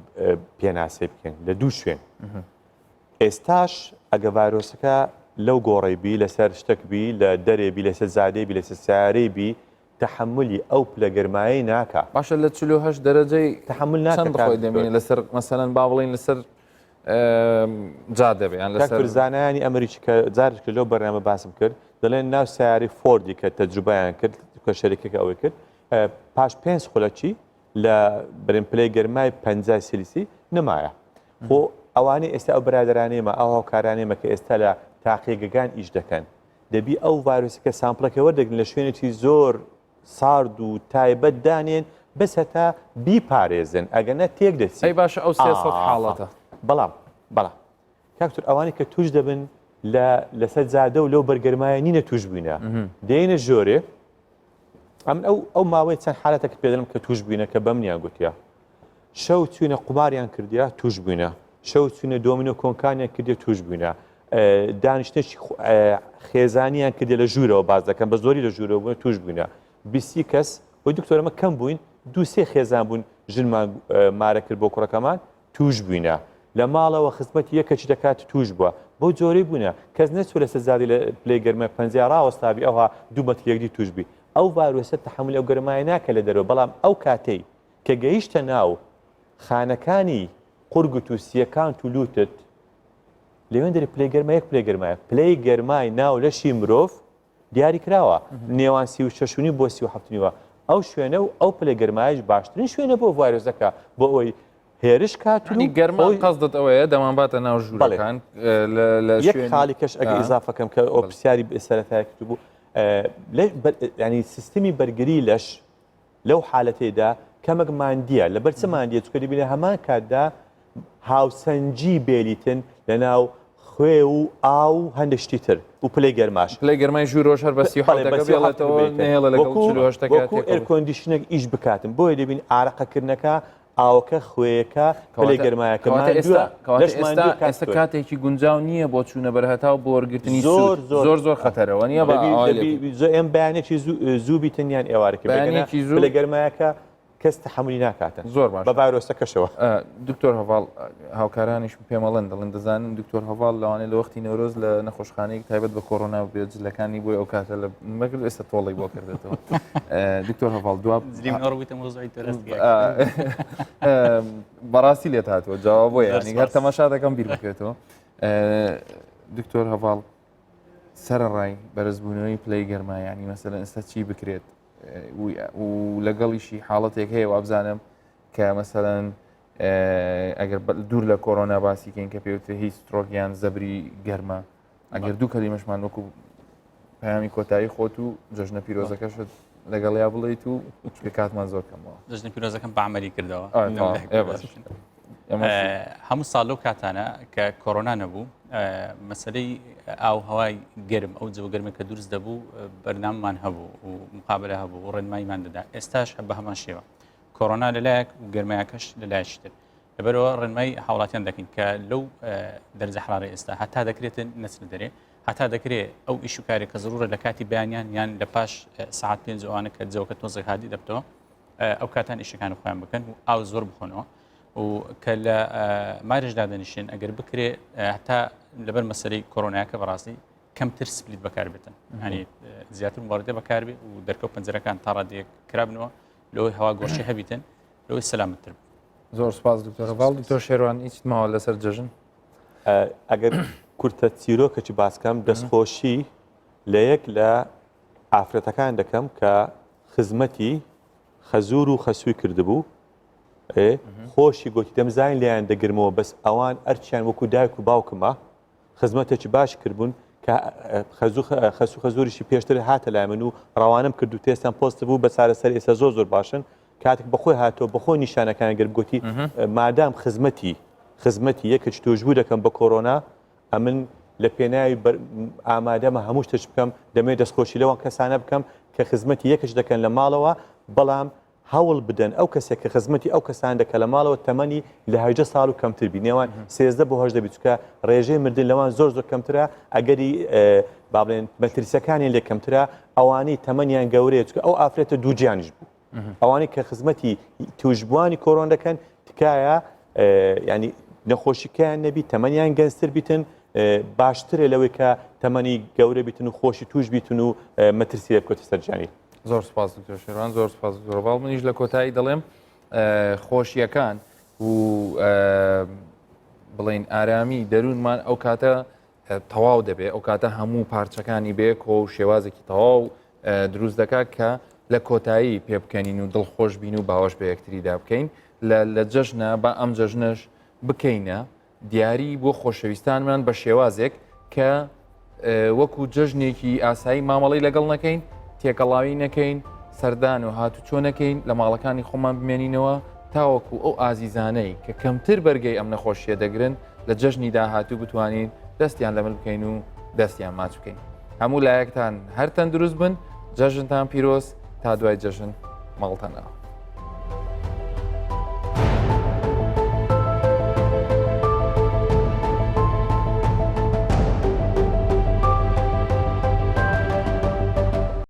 پێناسەی بکەین لە دوو شوێن ئێستاش ئەگە ڤایرۆسەکە لەو گۆڕەی بی لەسەر شتەک بی لە دەرێ بی لەسەر زادەی بی لەسەر سیارەی بی تەحەمولی ئەو پلە گەرمایەی ناکا. باشە لە 48 دەرەجەی تەحەمول ناکا چەند خۆی دەمێنێ لەسەر مەسەلەن با بڵێین لەسەر جادە بێ یان لەسەر زانایانی ئەمریکی کە جارێک لەو بەرنامە باسم کرد دەڵێن ناو سیارەی فۆردی کە تەجروبەیان کرد کە شەریکەکە ئەوەی کرد پاش پێنج خولەکی لە برێن پلەی گەرمای 50 سیلیسی نمایە خۆ ئەوانەی ئێستا ئەو برادەرانەیمە ئەو هاوکارانەیمە کە ئێستا لە تاقیگەکان ئیش دەکەن دەبی ئەو ڤایرۆسەکە sample ەکە وەردەگرن لە شوێنێکی زۆر سارد و تایبەت دانێن بەس هەتا بیپارێزن ئەگەر نە تێک دەچی ئەی باشە ئەو 300 حاڵەتە بەڵام بەڵام کاکتور ئەوانەی کە توش دەبن لە لەسەر جادە و لەو بەرگەرمایە نینە توش بووینە دێنە ژۆرێ ئەمن ئەو ئەو ماوەی چەند حالەتێک پێدەم کە توش بووینە کە بەمنیان گوتیا شەو چوینە قوماریان کردیا توش بووینە شەو چوینە دۆمینۆ کۆنکانیان کردێ توش بووینە دانیشتێکی خێزانیان کردێ لە ژوورەوە باز دەکەن بە زۆری لە ژوورەوە بوون توش بووینە بیستی کەس بۆی دکتۆرەمە کەم بووین دوو سێ خێزان بوون ژنمان مارە کرد بۆ کوڕەکەمان توش بووینە لە ماڵەوە خزمەتی یەکەکی دەکات توش بووە بەو جۆرەی بوونە کەس نەچوو لەسەر زادی لە پلەی گەرمای 50 ڕاوەستابی ئەوها دوو مەتر یەکدی توش بی ئەو ڤایرۆسە تەحەمولی ئەو گەرمایە ناکە لە دەرەوە بەڵام ئەو کاتەی کە گەیشتە ناو خانەکانی قورگت و سیەکانت و لوتت لەوێندەری پلەی گەرما یەک پلەی گەرمایە پلەی گەرمای ناو لەشی مرۆڤ دیاری کراوە نێوان 36 و بۆ 37 نیوە ئەو شوێنە و ئەو پلە گەرمایش باشترین شوێنە بۆ ڤایرۆسەکە بۆ ئەوەی هێرش کات و گەرما قەزدت ئەوەیە دەمانباتە ناو ژوورەکان لە یەک خاڵی کەش ئەگە ئیزافەکەم کە ئەو پرسیاری سەرەتای بوو ینی سیستمی بەرگری لەش لەو حالەتەیدا کەمەک ماندیە لەبەر چ ماندیە چونکە دەبینە هەمان کاتدا هاوسەنگی بێلیتن لەناو خوێ و ئاو و هەندێک شتی تر و پلەی گەرماش پلەی گەرمای ژوورۆش هەر بە 37 دەکە بێڵێتەوە نەهێڵە لەگەڵ 48 دەکە وەکو air condition ێک ئیش بکاتن بۆیە دەبین ئارەقەکردنەکە ئاوەکە خوێیەکە پلەی گەرمایەکە ماندووە لەش ماندووە ئێستا کاتێکی گونجاو نییە بۆ چوونە بەرهەتاو بۆ وەرگرتنی زۆر زۆر زۆر خەتەرەوە نییە زۆر ئێم بەیانێکی زوو بیتن یان ئێوارێکی بەیانێکی زوو پلە گەرمایەکە کەس تەحەمولی ناکاتن زۆر باش بە ڤایرۆسەکەشەوە. دکتۆر هەڤاڵ هاوکارانیشم پێمەڵێن دەڵێن دەزانن دکتۆر هەڤاڵ لەوانەیە لە وەختی نەورۆز لە نەخۆشخانەیەک تایبەت بە کۆرۆنا بێت جلەکانی بۆی ئەو کاتە لە مەکرد ئێستا تۆڵی بۆ کردێتەوە دکتۆر هەڤاڵ دوا بەڕاستی لێت هاتووە جواب بۆ یانی هەر تەماشا دەکەم بیر بکرێتەوە دکتۆر هەڤاڵ سەرڕای بەرزبوونەوەی پلەی گەرما ینی مەسەلەن ئێستا چی بکرێت و لەگەڵیشی حاڵەتێک هەیە وابزانم کە مەسەلەن ئەگەر دوور لە کۆرۆنا باسیکەین کە پێوترێ heat stroke یان زەبری گەرمە ئەگەر دوو کەلیمەشمان وەکو پەیامی کۆتایی خۆت و جەژنە پیرۆزەکەشت لەگەڵیا بڵیت و چکە کاتمان زۆر کەمەوە جەژنە پیرۆزەکەم بە عملی کردەوە هەموو ساڵ لەو کاتانە کە کۆرۆنا نەبوو مەسلەی ئاو هەوای گەرم ئەو جەوە گەرمە کە دروست دەبوو بەرنامەمان هەبوو و مقابلە هەبوو و ڕێنماییمان دەدا ئێستاش بە هەمان شێوە کۆرۆنا لەلایەک و گەرمایەکەش لەلایەکی تر لەبەرەوە ڕێنمای هاوڵاتیان دەکەین کە لەو دەرجە حرارە ئێستا هەتا دەکرێتن نەچنە دەرێ هەتا دەکرێت ئەو ئیش و کارێک کە زرورە لە کاتی بەیانیان یان لە پاش سعات پێنج ئەوانە کە جەوەکە تۆزێک هادی دەبتەوە ئەو کاتان ئیشەکان خۆیان بکەن و ئاو زۆر بخۆنەوە و کە لە مارش دادەنیشن ئەگەر بکرێ هەتا لەبەر مەسەری کۆرۆناکە بەڕاستی. کەمتر split بەکاربێتن هەنی زیاتر مباردە بەکاربێ و دەرکە و پەنجەرەکان تا ڕادەیەک کرابنەوە لەوەی هەوا گۆشی هەبیتن لەوەی سەلامەتتر بن. زۆر سپاس دکتۆر باڵ دکتۆر شێروان هیچ ماوە لەسەر جەژن ئەگەر کورتە چیرۆکەکی باسکەم دەستخۆشی لە یەک لە ئافرەتەکان دەکەم کە خزمەتی خەزور و خەسووی کردبوو خۆشی گوتی دەمزانین لیان دەگرمەوە بەس ئەوان ئەرچیان وەکو دایک و باوکمە خزمەتێکی باش کردبوون کە خەزوو خەسوو خەزوریشی پێشتر هاتە لای من و ڕەوانەم کرد و تێستان پۆست بوو بە چارەسەر ئێستا زۆر زۆر باشن کاتێک بەخۆی هاتەوە بەخۆی نیشانەکان گرت گوتی مادام خزمەتی خزمەتی یەکێک توشبوو دەکەم بە کۆرۆنا ئەمن لە پێناوی ئامادەمە هەموو شتێک بکەم دەمێ دەستخۆشی لەوان کەسانە بکەم کە خزمەتی یەکش دەکەن لە ماڵەوە بەڵام هەوڵ بدەن ئەو کەسێک کە خزمەتی ئەو کەسان دەکە لە ماڵەوە تەمەنی لە 18 ساڵ و کەمتر بی نێوان 13 بۆ 18 بی چونکە ڕێژەی مردن لەوان زۆر زۆر کەمترە ئەگەری با بڵێن مەترسیەکانیان لێ کەمترە ئەوانەی تەمەنیان گەورەیە چونکە ئەو ئافرەتە دووگیانیش بوو ئەوانەی کە خزمەتی توشبووانی کۆرۆن دەکەن تکایە ینی نەخۆشیکەیان نەبی تەمەنیان گەنجتر بیتن باشترە لەوەی کە تەمەنی گەورە بیتن و خۆشی توش بیتن و مەترسی لێ بکەوتە سەر گیانی. زۆر سپاس دکتۆر شێروان زۆر سپاس دکتۆر باڵ منیش لە کۆتایی دەڵێم خۆشیەکان و بڵین ئارامی دەروونمان ئەو کاتە تەواو دەبێ ئەو کاتە هەموو پارچەکانی بێکۆ و شێوازێکی تەواو دروست دەکات کە لە کۆتایی پێبکەنین و دڵخۆش بین و باوەش بە یەکتریدا بکەین لە جەژنە با ئەم جەژنەش بکەینە دیاری بۆ خۆشەویستانمان بە شێوازێک کە وەکو جەژنێکی ئاسایی مامەڵی لەگەڵ نەکەین تێکەڵاوی نەکەین سەردان و هاتوچۆ نەکەین لە ماڵەکانی خۆمان بمێنینەوە تاوەکو ئەو ئازیزانەی کە کەمتر بەرگەی ئەم نەخۆشیە دەگرن لە جەژنی داهاتوو بتوانین دەستیان لە مل بکەین و دەستیان ماچ بکەین هەموو لایەکتان هەر تەندروست بن جەژنتان پیرۆز تا دوای جەژن ماڵتان ئاوا.